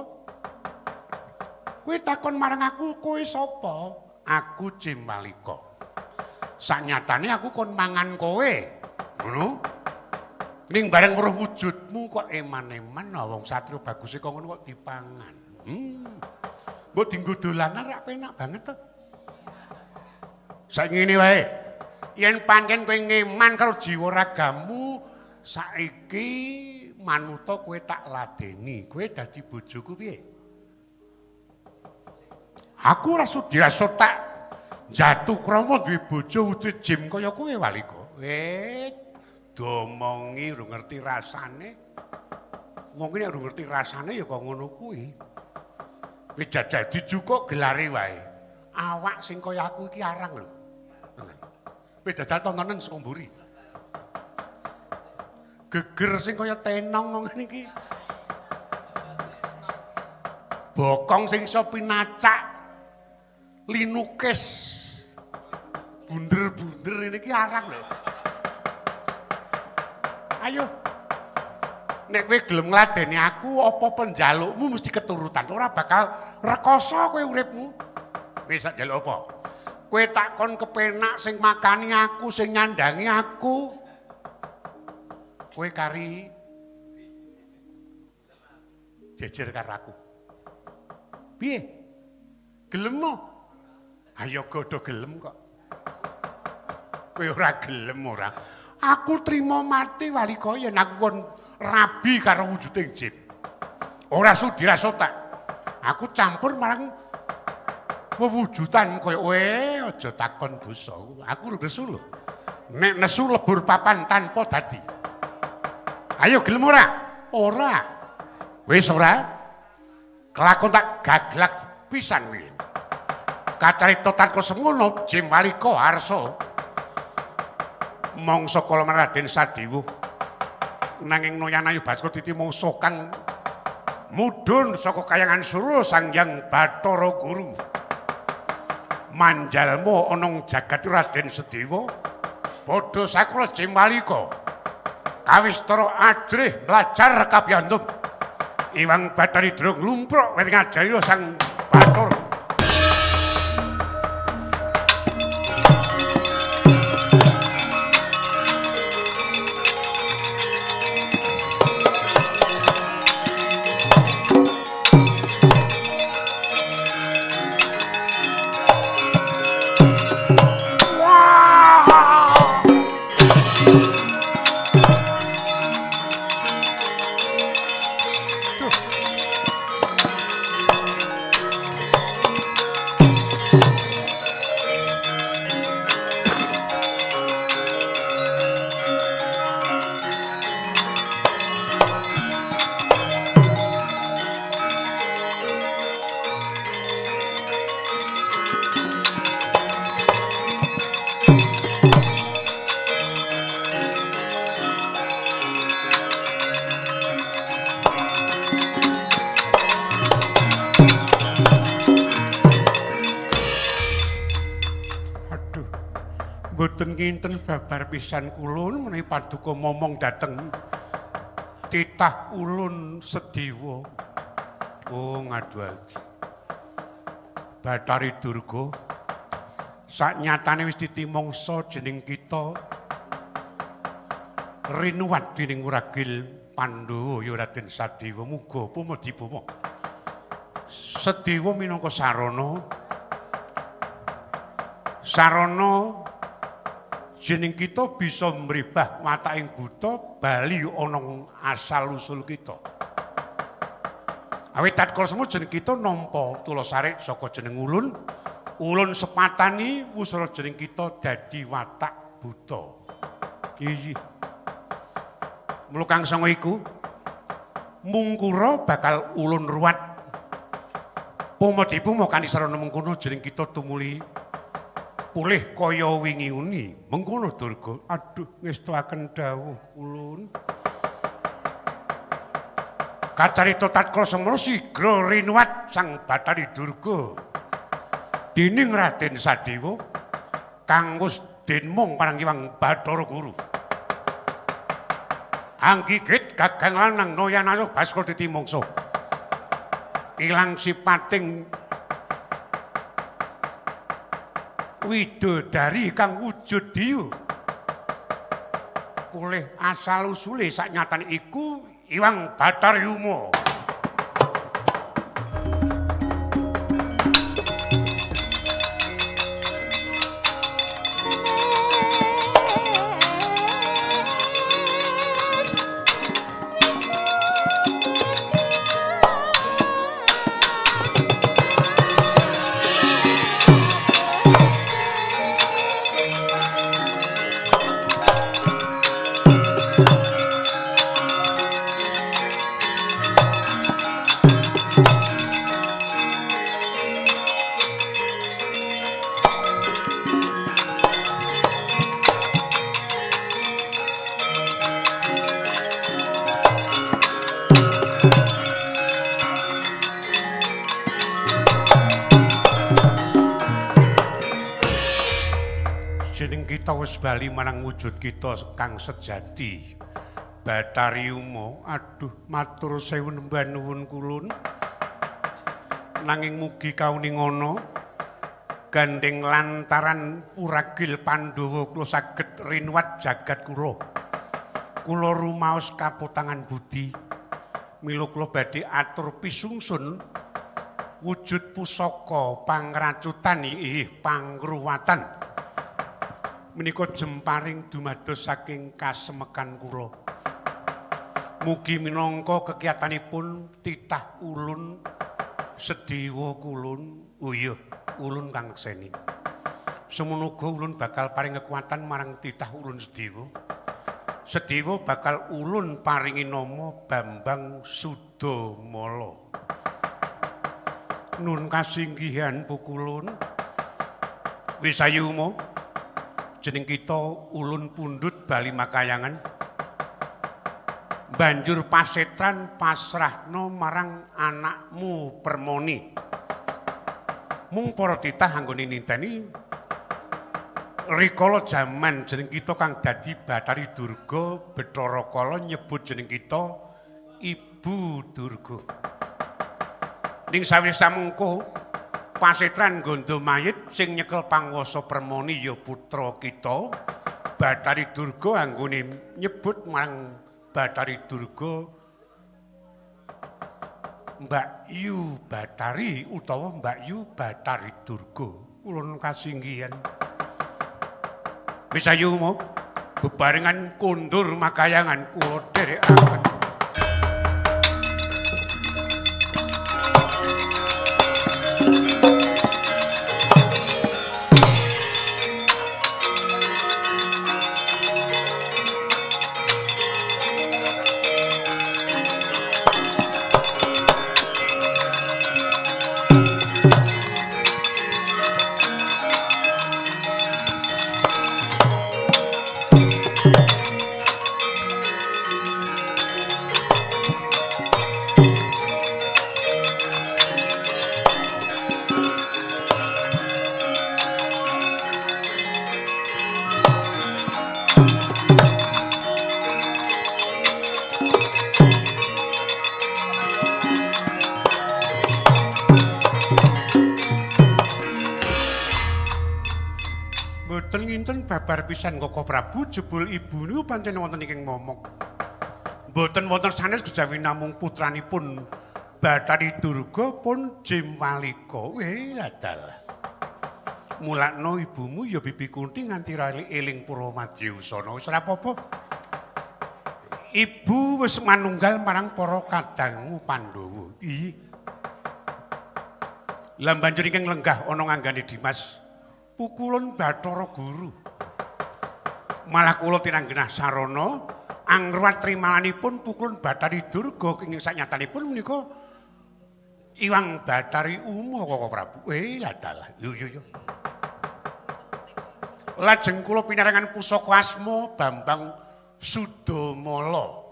Kowe takon marang aku, kowe sapa? Aku Jimwalika. Sanyatane aku kon mangan kowe. Ngono. Ning bareng weruh wujudmu kok eman-eman wong satria baguse kok ngono kok dipangan. Mbok dinggo dolanan rak penak banget to. Saiki ngene wae. Yen pancen kowe ngeman karo jiwa ragamu, saiki manuta kowe tak ladeni. Kowe dadi bojoku piye? Aku ora sudi rasa tak jatuh krama duwe bojo wujud jim kaya kowe Walika. Domongi ora ngerti rasane. Wong nek ora ngerti rasane ya kok ngono kuwi. Wis jajal dijukuk gelare wae. Awak sing kaya aku iki arang lho. Wis jajal tontonen saka mburi. Geger sing kaya tenong ngene iki. Bokong sing iso pinacak linukis bunder-bunder ini iki arang lho. Ayo. Nek kowe gelem ngladeni aku, apa penjalukmu mesti keturutan. Ora bakal rekoso kowe uripmu. Wis sak njaluk apa? Kowe tak kon kepenak sing makani aku, sing nyandangi aku. Kowe kari jejer karo aku. Piye? Gelem mo? Ayo godho gelem kok. Kowe ora gelem ora. Aku trimo mati Walika yen aku kon rabi karo wujuding jin. Ora sudi rasa tak. Aku campur marang wewujudan kaya kowe aja takon dosa. Aku nesu lho. Nek nesu lebur papan tanpa dadi. Ayo gelem ora? Ora. Wis ora. Kelakon tak gaglak pisan kuwi. Kacarita tanpa semono Jimwalika arsa. Mangsa kala Raden Sadewa nanging Noyanayu Baskara titi mangsa kang mudhun saka kayangan Sura Sang Hyang Bathara Guru. Manjalma ana ing jagat Raden Sadewa padha sakala Jimwalika kawistara ajrih mlajar kabyantum. Iwang Bathari Dra nglumpruk wit ngajari Sang Bathara. Mboten kinten babar pisan ulun menawi paduka momong dhateng titah ulun Sedewa. Oh ngaduh. Bathari Durga saknyatane wis titimangsa jeneng kita rinuwat dening wuragil Pandhawa ya Raden Sadewa muga pumedhi-puma. Sedewa minangka sarana. Sarana jeneng kita bisa mribah wataking buta bali ana asal usul kita. Awit tatkala semono jeneng kita nampa tula sarik saka jeneng ulun, ulun sepatani wusana jeneng kita dadi watak buta. Iya. Mula kang sanga iku mungkura bakal ulun ruwat. Pumadipu kanthi sarana mengkono jeneng kita tumuli pulih kaya wingi uni. Mengkono Durga. Aduh ngestuaken dawuh ulun. Kacarita tatkala semono sigra rinuwat Sang Bathari Durga dening Raden Sadewa kang wis denmung marang Hyang Bathara Guru. Anggigit gagang lanang noyan ayo Baskara titi mangsa. Ilang sipating widodari kang wujud diyu. Pulih asal usule saknyatane iku Iwang Bathari Uma. Bali marang wujud kita kang sejati. Bathari Uma, aduh matur sewu nembah nuwun kulun. Nanging mugi kauningana gandeng lantaran puragil Pandhawa kula saged rinuwat jagat kula. Kula rumaos kaputangan budi. Mila kula badhe atur pisungsun wujud pusaka pangracutan ih pangruwatan. Menika jemparing dumados saking kasemekan kula. Mugi minangka kekiyatanipun titah ulun sediwa kulun, oh iya, ulun kang nekseni. Semono uga ulun bakal paring kekuatan marang titah ulun sediwa. Sediwa bakal ulun paringi nama Bambang Sudamala. Nun kasinggihan pukulun. Wis ayu Uma. Jeneng kita ulun pundhut bali makayangan. Banjur pasetran pasrahno marang anakmu Permoni. Mung para titah anggone ninteni rikala jaman jeneng kita kang dadi Bathari Durga Bathara Kala nyebut jeneng kita Ibu Durga. Ning sawise mengko pasetran gondo mayit sing nyekel panguwasa Permoni ya putra kita Bathari Durga anggone nyebut marang Bathari Durga Mbak Yu Bathari utawa Mbak Yu Bathari Durga. Ulun kasinggihan. Wis ayu Uma, bebarengan kondur makayangan kula dherekaken. Babar pisan Koko Prabu jebul ibu niku pancen wonten ingkang momok. Mboten wonten sanes kejawi namung putranipun Bathari Durga pun Jimwalika. Dalah. Mulakno ibumu ya Bibi Kunti nganti ra eling Purwamadya Usana. Wis ora apa-apa. Ibu wis manunggal marang para kadangmu Pandhawa. Iya. Lah banjur ingkang lenggah ana nganggane Dimas pukulun Bathara Guru. Malah kula tinanggenah sarana angruwat trimalanipun pukulun Bathari Durga ing saknyatanipun menika Iwang Bathari Uma Koko Prabu. Dalah. Yo yo yo. Lajeng kula pinarengan pusaka asma Bambang Sudamala.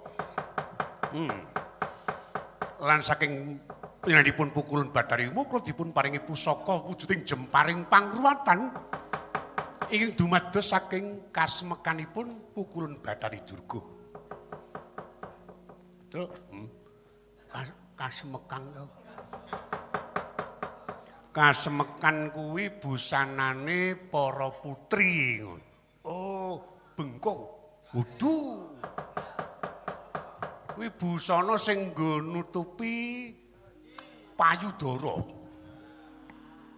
Lan saking pinanipun pukulun Bathari Uma kula dipun paringi pusaka wujuding jemparing pangruwatan ingkang dumados saking kasmekanipun pukulun Bathari Durga. Truk. Kasemekan to. Kasemekan kuwi busanane para putri. Oh, bengkung. Kudu. Kuwi busana sing nggo nutupi payudara.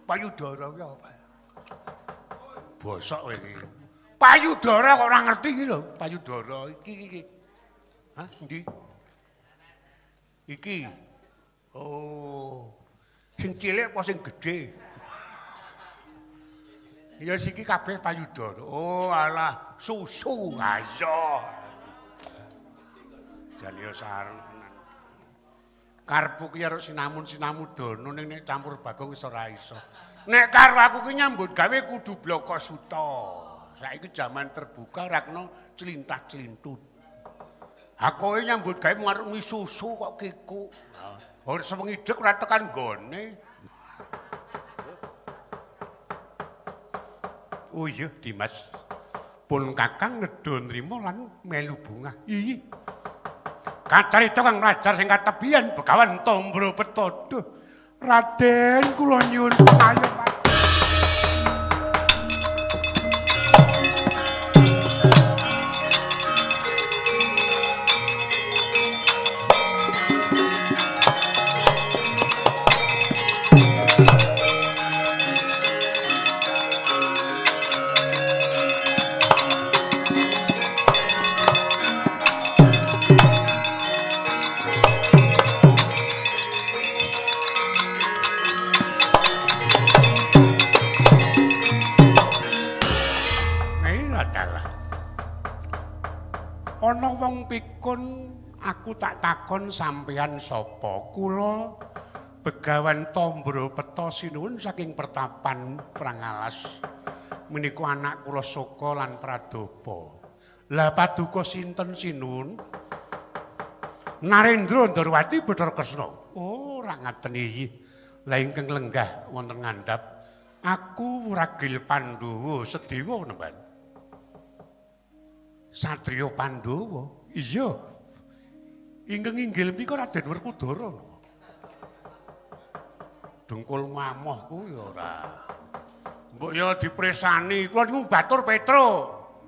Payudara kuwi apa? Bosok kowe iki. Payudara kok ora ngerti iki lho, payudara iki iki. Hah, endi? Iki. Oh. Sing cilik apa sing gedhe? Ya siki kabeh payudara. Oh alah, susu. Ayo. Jan ya sareng tenan. Karepku ki arep sinamun-sinamudana ning nek campur bagong wis ora iso. Nek karo aku ki nyambut gawe kudu bloko suta. Saiki jaman terbuka ora kena clintah-clintut. Ha kowe nyambut gawe mung arep susu kok kikuk. Ora sewengi dek ora tekan nggone. Oh iya, Dimas. Pun Kakang nedha nrima lan melu bungah. Iya. Kacarita kang lajar sing katebian Begawan Tombro Petodho. Raden kula nyuwun pangayoman. Ana wong pikun aku tak takon sampeyan sapa? Kula Begawan Tombro Peta sinuwun saking pertapan Prangalas. Menika anak kula Soka lan Pradopa. Lah paduka sinten sinuwun? Narendra Ndorowati Bathara Kresna. Oh, ora ngaten iki. Lah ingkang lenggah wonten ngandhap aku Wuragil Pandhawa Sedewa nemban. Satriya Pandhawa. Iya. Ingkang inggil menika Raden Werkudara. Dengkul ngamoh kuwi ora. Mbok ya dipresani. Kula niku batur Petro.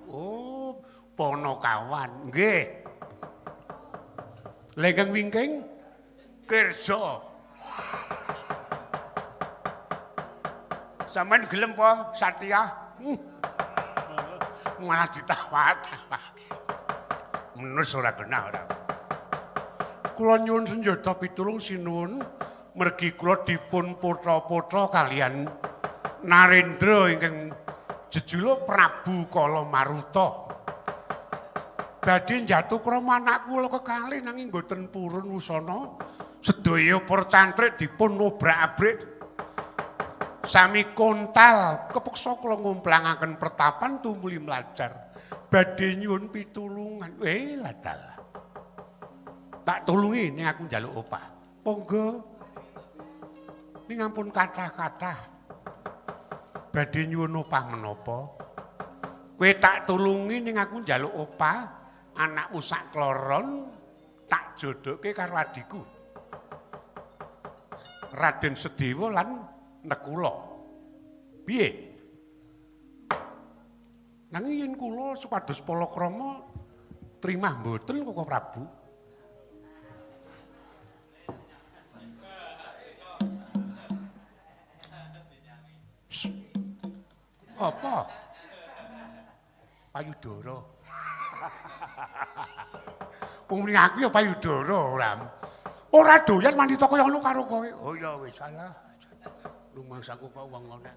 Oh, Ponokawan. Nggih. Lha ingkang wingking Kirsa. Sampeyan gelem apa Satya? Malah ditawak-tawak. Menus ora genah ora. Kula nyuwun senjata pitulung sinuwun mergi kula dipun putra-putra kalian Narendra ingkang jejuluk Prabu Kala Maruta. Badhe njatuh krama anak kula kekalih nanging mboten purun wusana. Sedaya para cantrik dipun obrak-abrik. Sami kontal kepeksa kula ngumplangaken pertapan tumuli mlajar. Badhe nyuwun pitulungan. Dalah. Tak tulungi ning aku njaluk opah. Monggo. Ning ampun kathah-kathah. Badhe nyuwun opah menapa? Kowe tak tulungi ning aku njaluk opah, anakmu sak kloron tak jodohke karo adhiku. Raden Sedewa lan Nekula. Piye? Nanging yen kula supados palakrama trimah mboten Koko Prabu. Apa? Payudara. Wong muni aku ya payudara ora. Ora doyan wanita kaya ngono karo kowe. Oh ya wis salah. Rumangsaku kok wong ngono.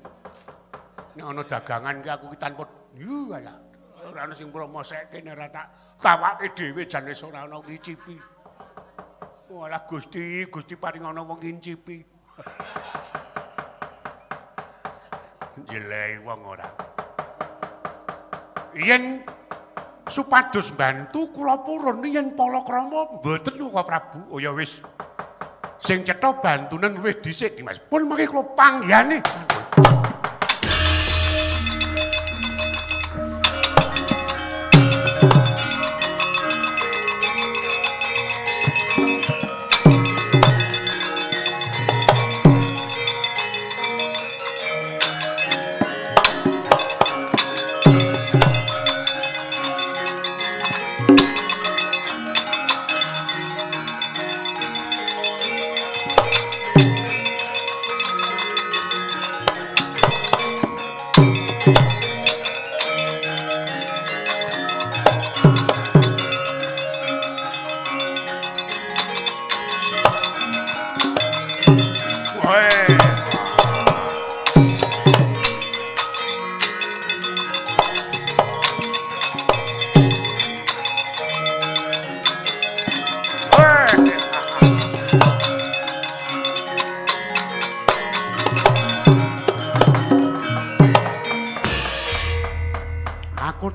Nek ana dagangan ki aku ki tanpa yu alah. Ora ana sing promosekke nek ora tak tawake dhewe jan wis ora ana ngicipi. Walah Gusti, Gusti paring ana wong ngincipi. Jelek wong ora. Yen supados mbantu kula purun yen palakrama mboten Koko Prabu. Oh ya wis. Sing cetha bantunan luwih dhisik Dimas. Pun mangke kula panggihane.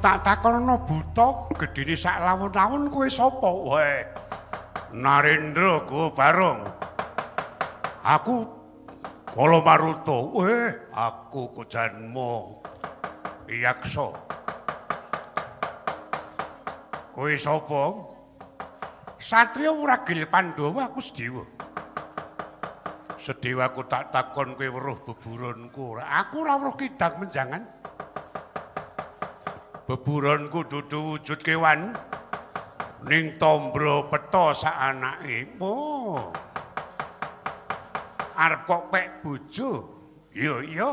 tak takono buta gedhene sak lawon-lawon kowe sapa? Weh. Narendra Go Barong. Aku Kala Maruta. Weh, aku Kujanma Yaksa. Kowe sapa? Satriya Wuragil Pandhawa aku Sedewa. Sedewa aku tak takon kowe weruh beburonku ora? Aku ora weruh kidang menjangan. Beburonku dudu wujud kewan ning tombro peta sak anake. Oh. Arep kok pek bojo? Iya iya.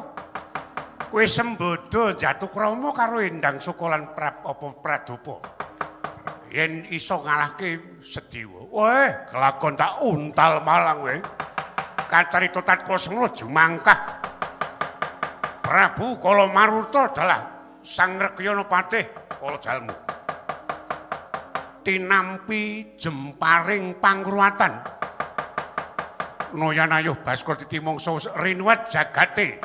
Kowe sembodo jatukrama karo Endang Suka lan Prap apa Pradopa. Yen iso ngalahke Sedewa. Weh, kelakon tak untal malang kowe. Kacarita tatkala semono jumangkah. Prabu Kala Maruta adalah Sang Rekyana Patih Kala Jalmu. Tinampi jemparing pangruwatan. Noyanayuh Baskara titimangsa rinuwat jagate.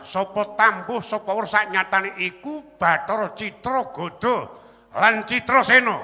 Sapa tambuh sapa ora sak nyatane iku Bathara Citra Gada lan Citrasena.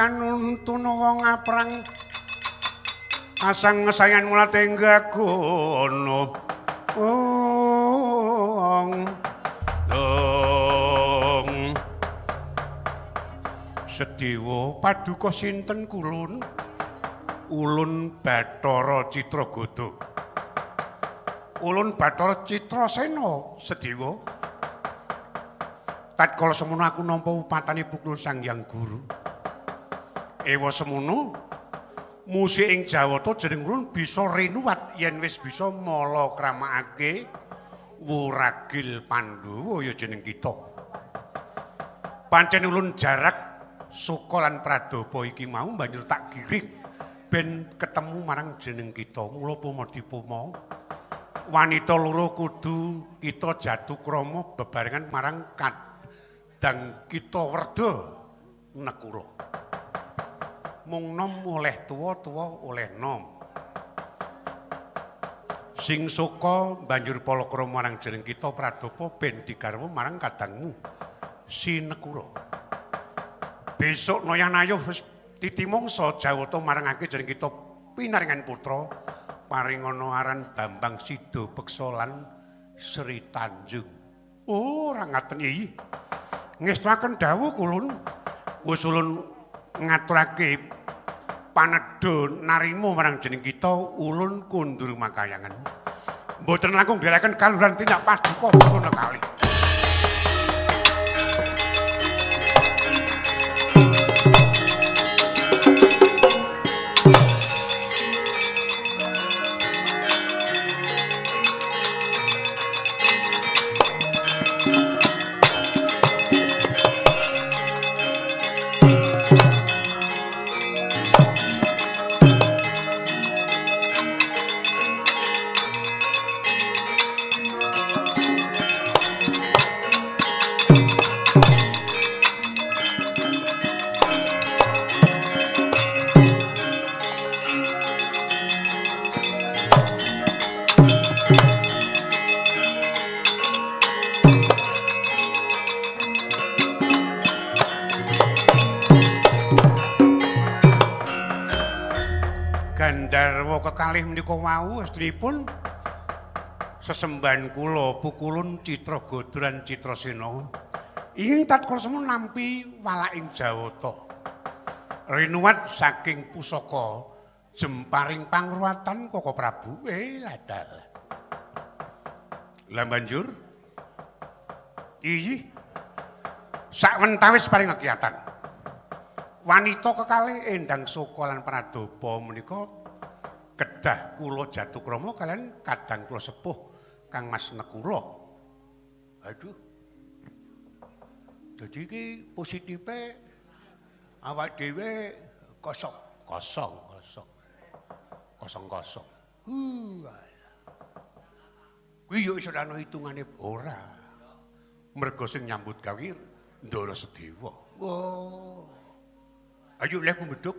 Nuntuna wong aprang asang ngesayan mulate nggagono. Ong dong Sedewa paduka sinten kulun? Ulun Bathara Citragada. Ulun Bathara Citrasena Sedewa. Tatkala semono aku nampa upatane pukul Sang Hyang Guru. Ewa semono musik ing Jawata jeneng ulun bisa rinuwat yen wis bisa mala kramakake Wuragil Pandhawa ya jeneng kita. Pancen ulun jarak Suka lan Pradopa iki mau banjur tak giring ben ketemu marang jeneng kita. Mula puma dipuma wanita loro kudu kita jatukrama bebarengan marang kadang kita werda nekura. Mung nom oleh tuwa, tuwa oleh nom. Sing suka banjur palakrama marang jeneng kita Pradopa ben digarwa marang kadangmu Sinekura. Besok Noyanayuh wis titimangsa Jawata marangake jeneng kita pinaringan putra paringana aran Bambang Sida Beksa lan Sri Tanjung. Oh, ora ngaten iki. Ngestuaken dawuh kulun. Wis ulun ngaturake panedha narima marang jeneng kita ulun kundur makayangan. Mboten langkung nderekaken kaluhuran tindak paduka punapa kalih. Gandharwa kekalih menika wau estripun sesembahan kula pukulun Citra Gada lan Citrasena ing tatkala semono nampi walaking Jawata. Rinuwat saking pusaka jemparing pangruwatan Koko Prabu. Ladal. Lah banjur iyi sakwentawis paring kekiyatan. Wanita kekalih Endang Soka lan Pradapa menika kedah kula jatukrama kalian kadang kula sepuh Kang Mas Nekula. Aduh. Dadi iki positife awak dhewe kosong, kosong, kosong. Kosong kosong. Kuwi yo iso ana hitungane ora. Mergo sing nyambut gawe Ndara Sedewa. Oh. Ayo leh ku beduk.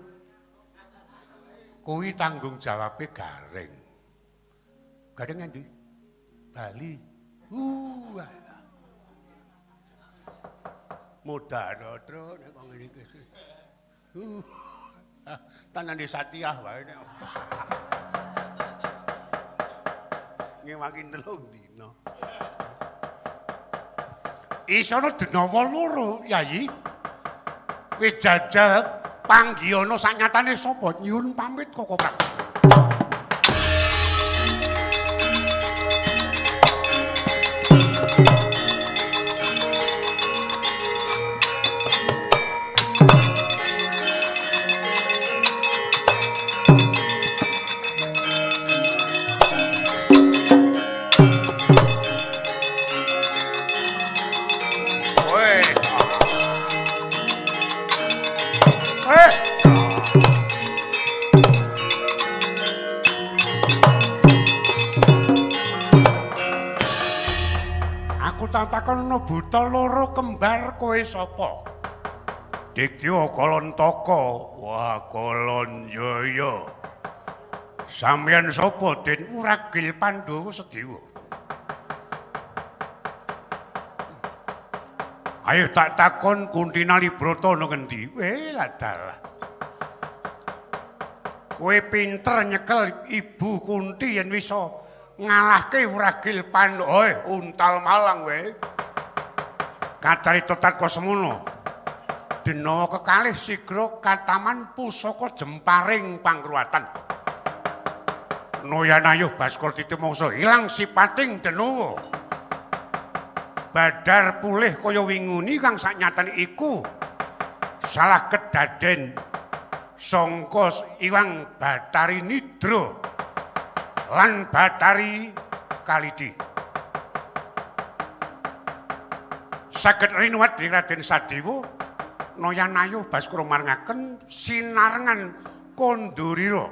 Kuwi tanggung jawabe Gareng. Gareng ngendi? Bali. Modar tro nek kok ngene iki. Tanane Satiah wae nek. Ngewangi 3 dina. Isana Denawa loro, Yayi. Wis jajal panggihana saknyatane sapa? Nyuwun pamit Koko Prabu. Takon ana buta loro kembar kowe sapa? Digdya Kalantaka. Wah, Kalanjaya. Sampeyan sapa, Den? Wuragil Pandhawa Sedewa. Ayo tak takon Kunti Nalibrata ana ngendi? Ladal. Kowe pinter nyekel Ibu Kunti yen wisa ngalahke Wuragil Pandhawa. Untal malang kowe. Kacarita takwa semono. Denawa kekalih sigra kataman pusaka jemparing pangruwatan. Noyanayuh Baskara Titi Mangsa ilang sipating Denawa. Badar pulih kaya winguni kang saknyatane iku salah kedaden sangka Iwang Bathari Nidra lan Bathari Kalidi. Saged rinuwat dening Raden Sadewa, Noyanayuh Baskara marengaken sinarengan Kondurira.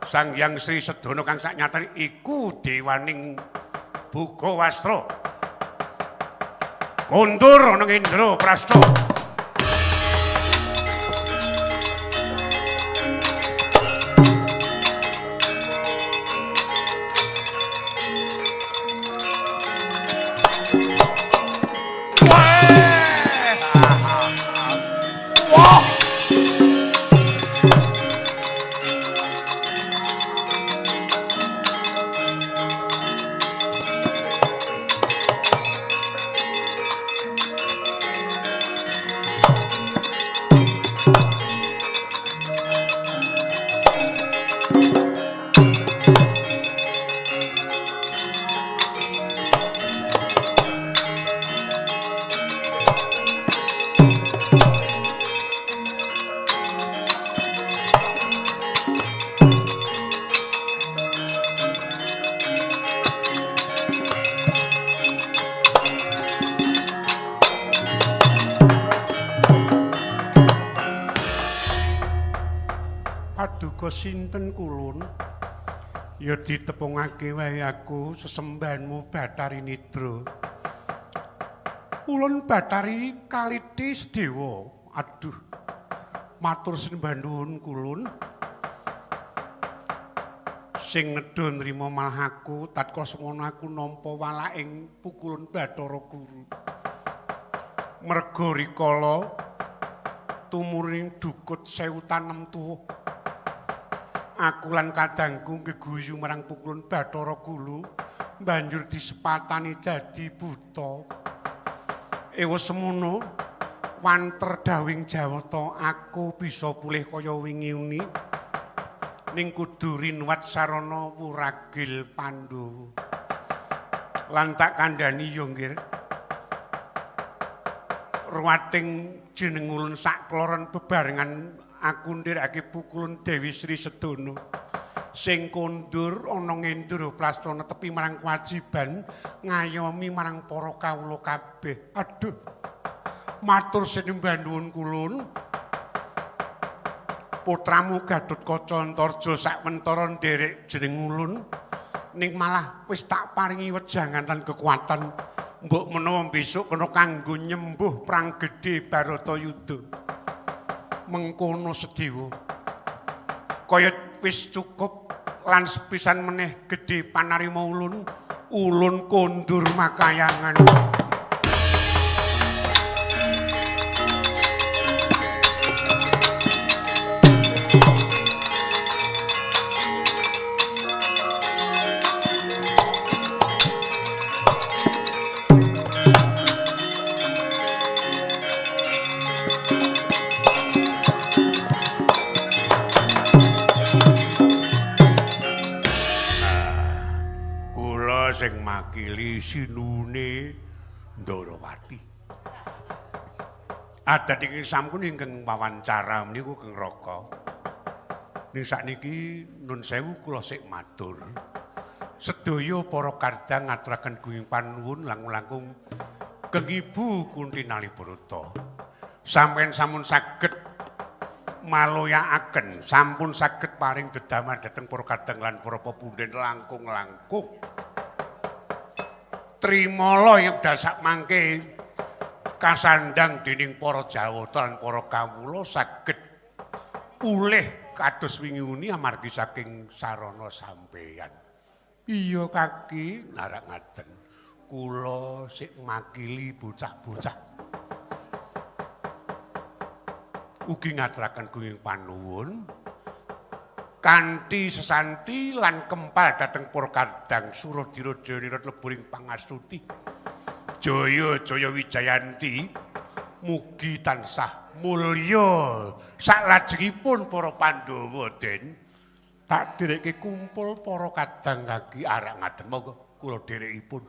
Sang Hyang Sri Sedana kang saknyatane iku dewaning Bugawastra. Kondur ana Indra Prasta. Sinten kulun? Ya ditepungake wae aku sesembahanmu Bathari Nidra. Ulun Bathari Kaliti Sedewa. Aduh. Matur sembah nuwun kulun. Sing nedha nrima malah aku tatkala semono aku nampa walaking pukulun Bathara Guru. Merga rikala tumuring dukut sewu tanem tuwuh. Aku lan kadangku geguyu marang pukulun Bathara Guru banjur disepatani dadi buta. Ewa semono Wanter dawing Jawata aku bisa pulih kaya wingi uni. Ning kudu rinuwat sarana wuragil Pandhawa. Lan tak kandhani ya nggir. Ruwating jeneng ulun sakloron bebarengan aku nderekake pukulun Dewi Sri Sedana. Sing kondur ana ngendur prastana tepi marang kewajiban ngayomi marang para kawula kabeh. Aduh. Matur sinembah nuwun kulun. Putramu Gatotkaca Antarja sakwentara nderek jeneng ulun ning malah wis tak paringi wejangan lan kekuatan. Mbok menawa besok kena kanggo nyembuh perang gedhe Baratayuda. Mengkono Sedewa. Kaya wis cukup lan sepisan meneh gedhe panarima ulun, ulun kondur makayangan. Makili sinune Ndarawati. Adat iki sampun ingkang wawancara meniku Kang Raka. Ning sakniki nun sewu kula sik matur. Sedaya para kardang ngaturaken gunging panuwun langkung-langkung Kang Ibu Kunti Nalibrata. Sampeyan sampun saged maloyakaken, sampun saged paring dedaman dhateng para kadang lan para pepunden langkung-langkung. Trimala ing wekdal sakmangke kasandhang dening para Jawata lan para kawula saged pulih kados wingi uni amargi saking sarana sampeyan. Iya kaki narak ngaten. Kula sik makili bocah-bocah. Ugi ngaturaken gunging panuwun kanthi sesanti lan kempal dhateng para kadang Suradira Jayanira leburing pangastuti. Jaya Jaya Wijayanti mugi tansah mulya saklajengipun para Pandhawa den. Tak dherekke kumpul para kadang kaki arak ngaten monggo kula dherekipun.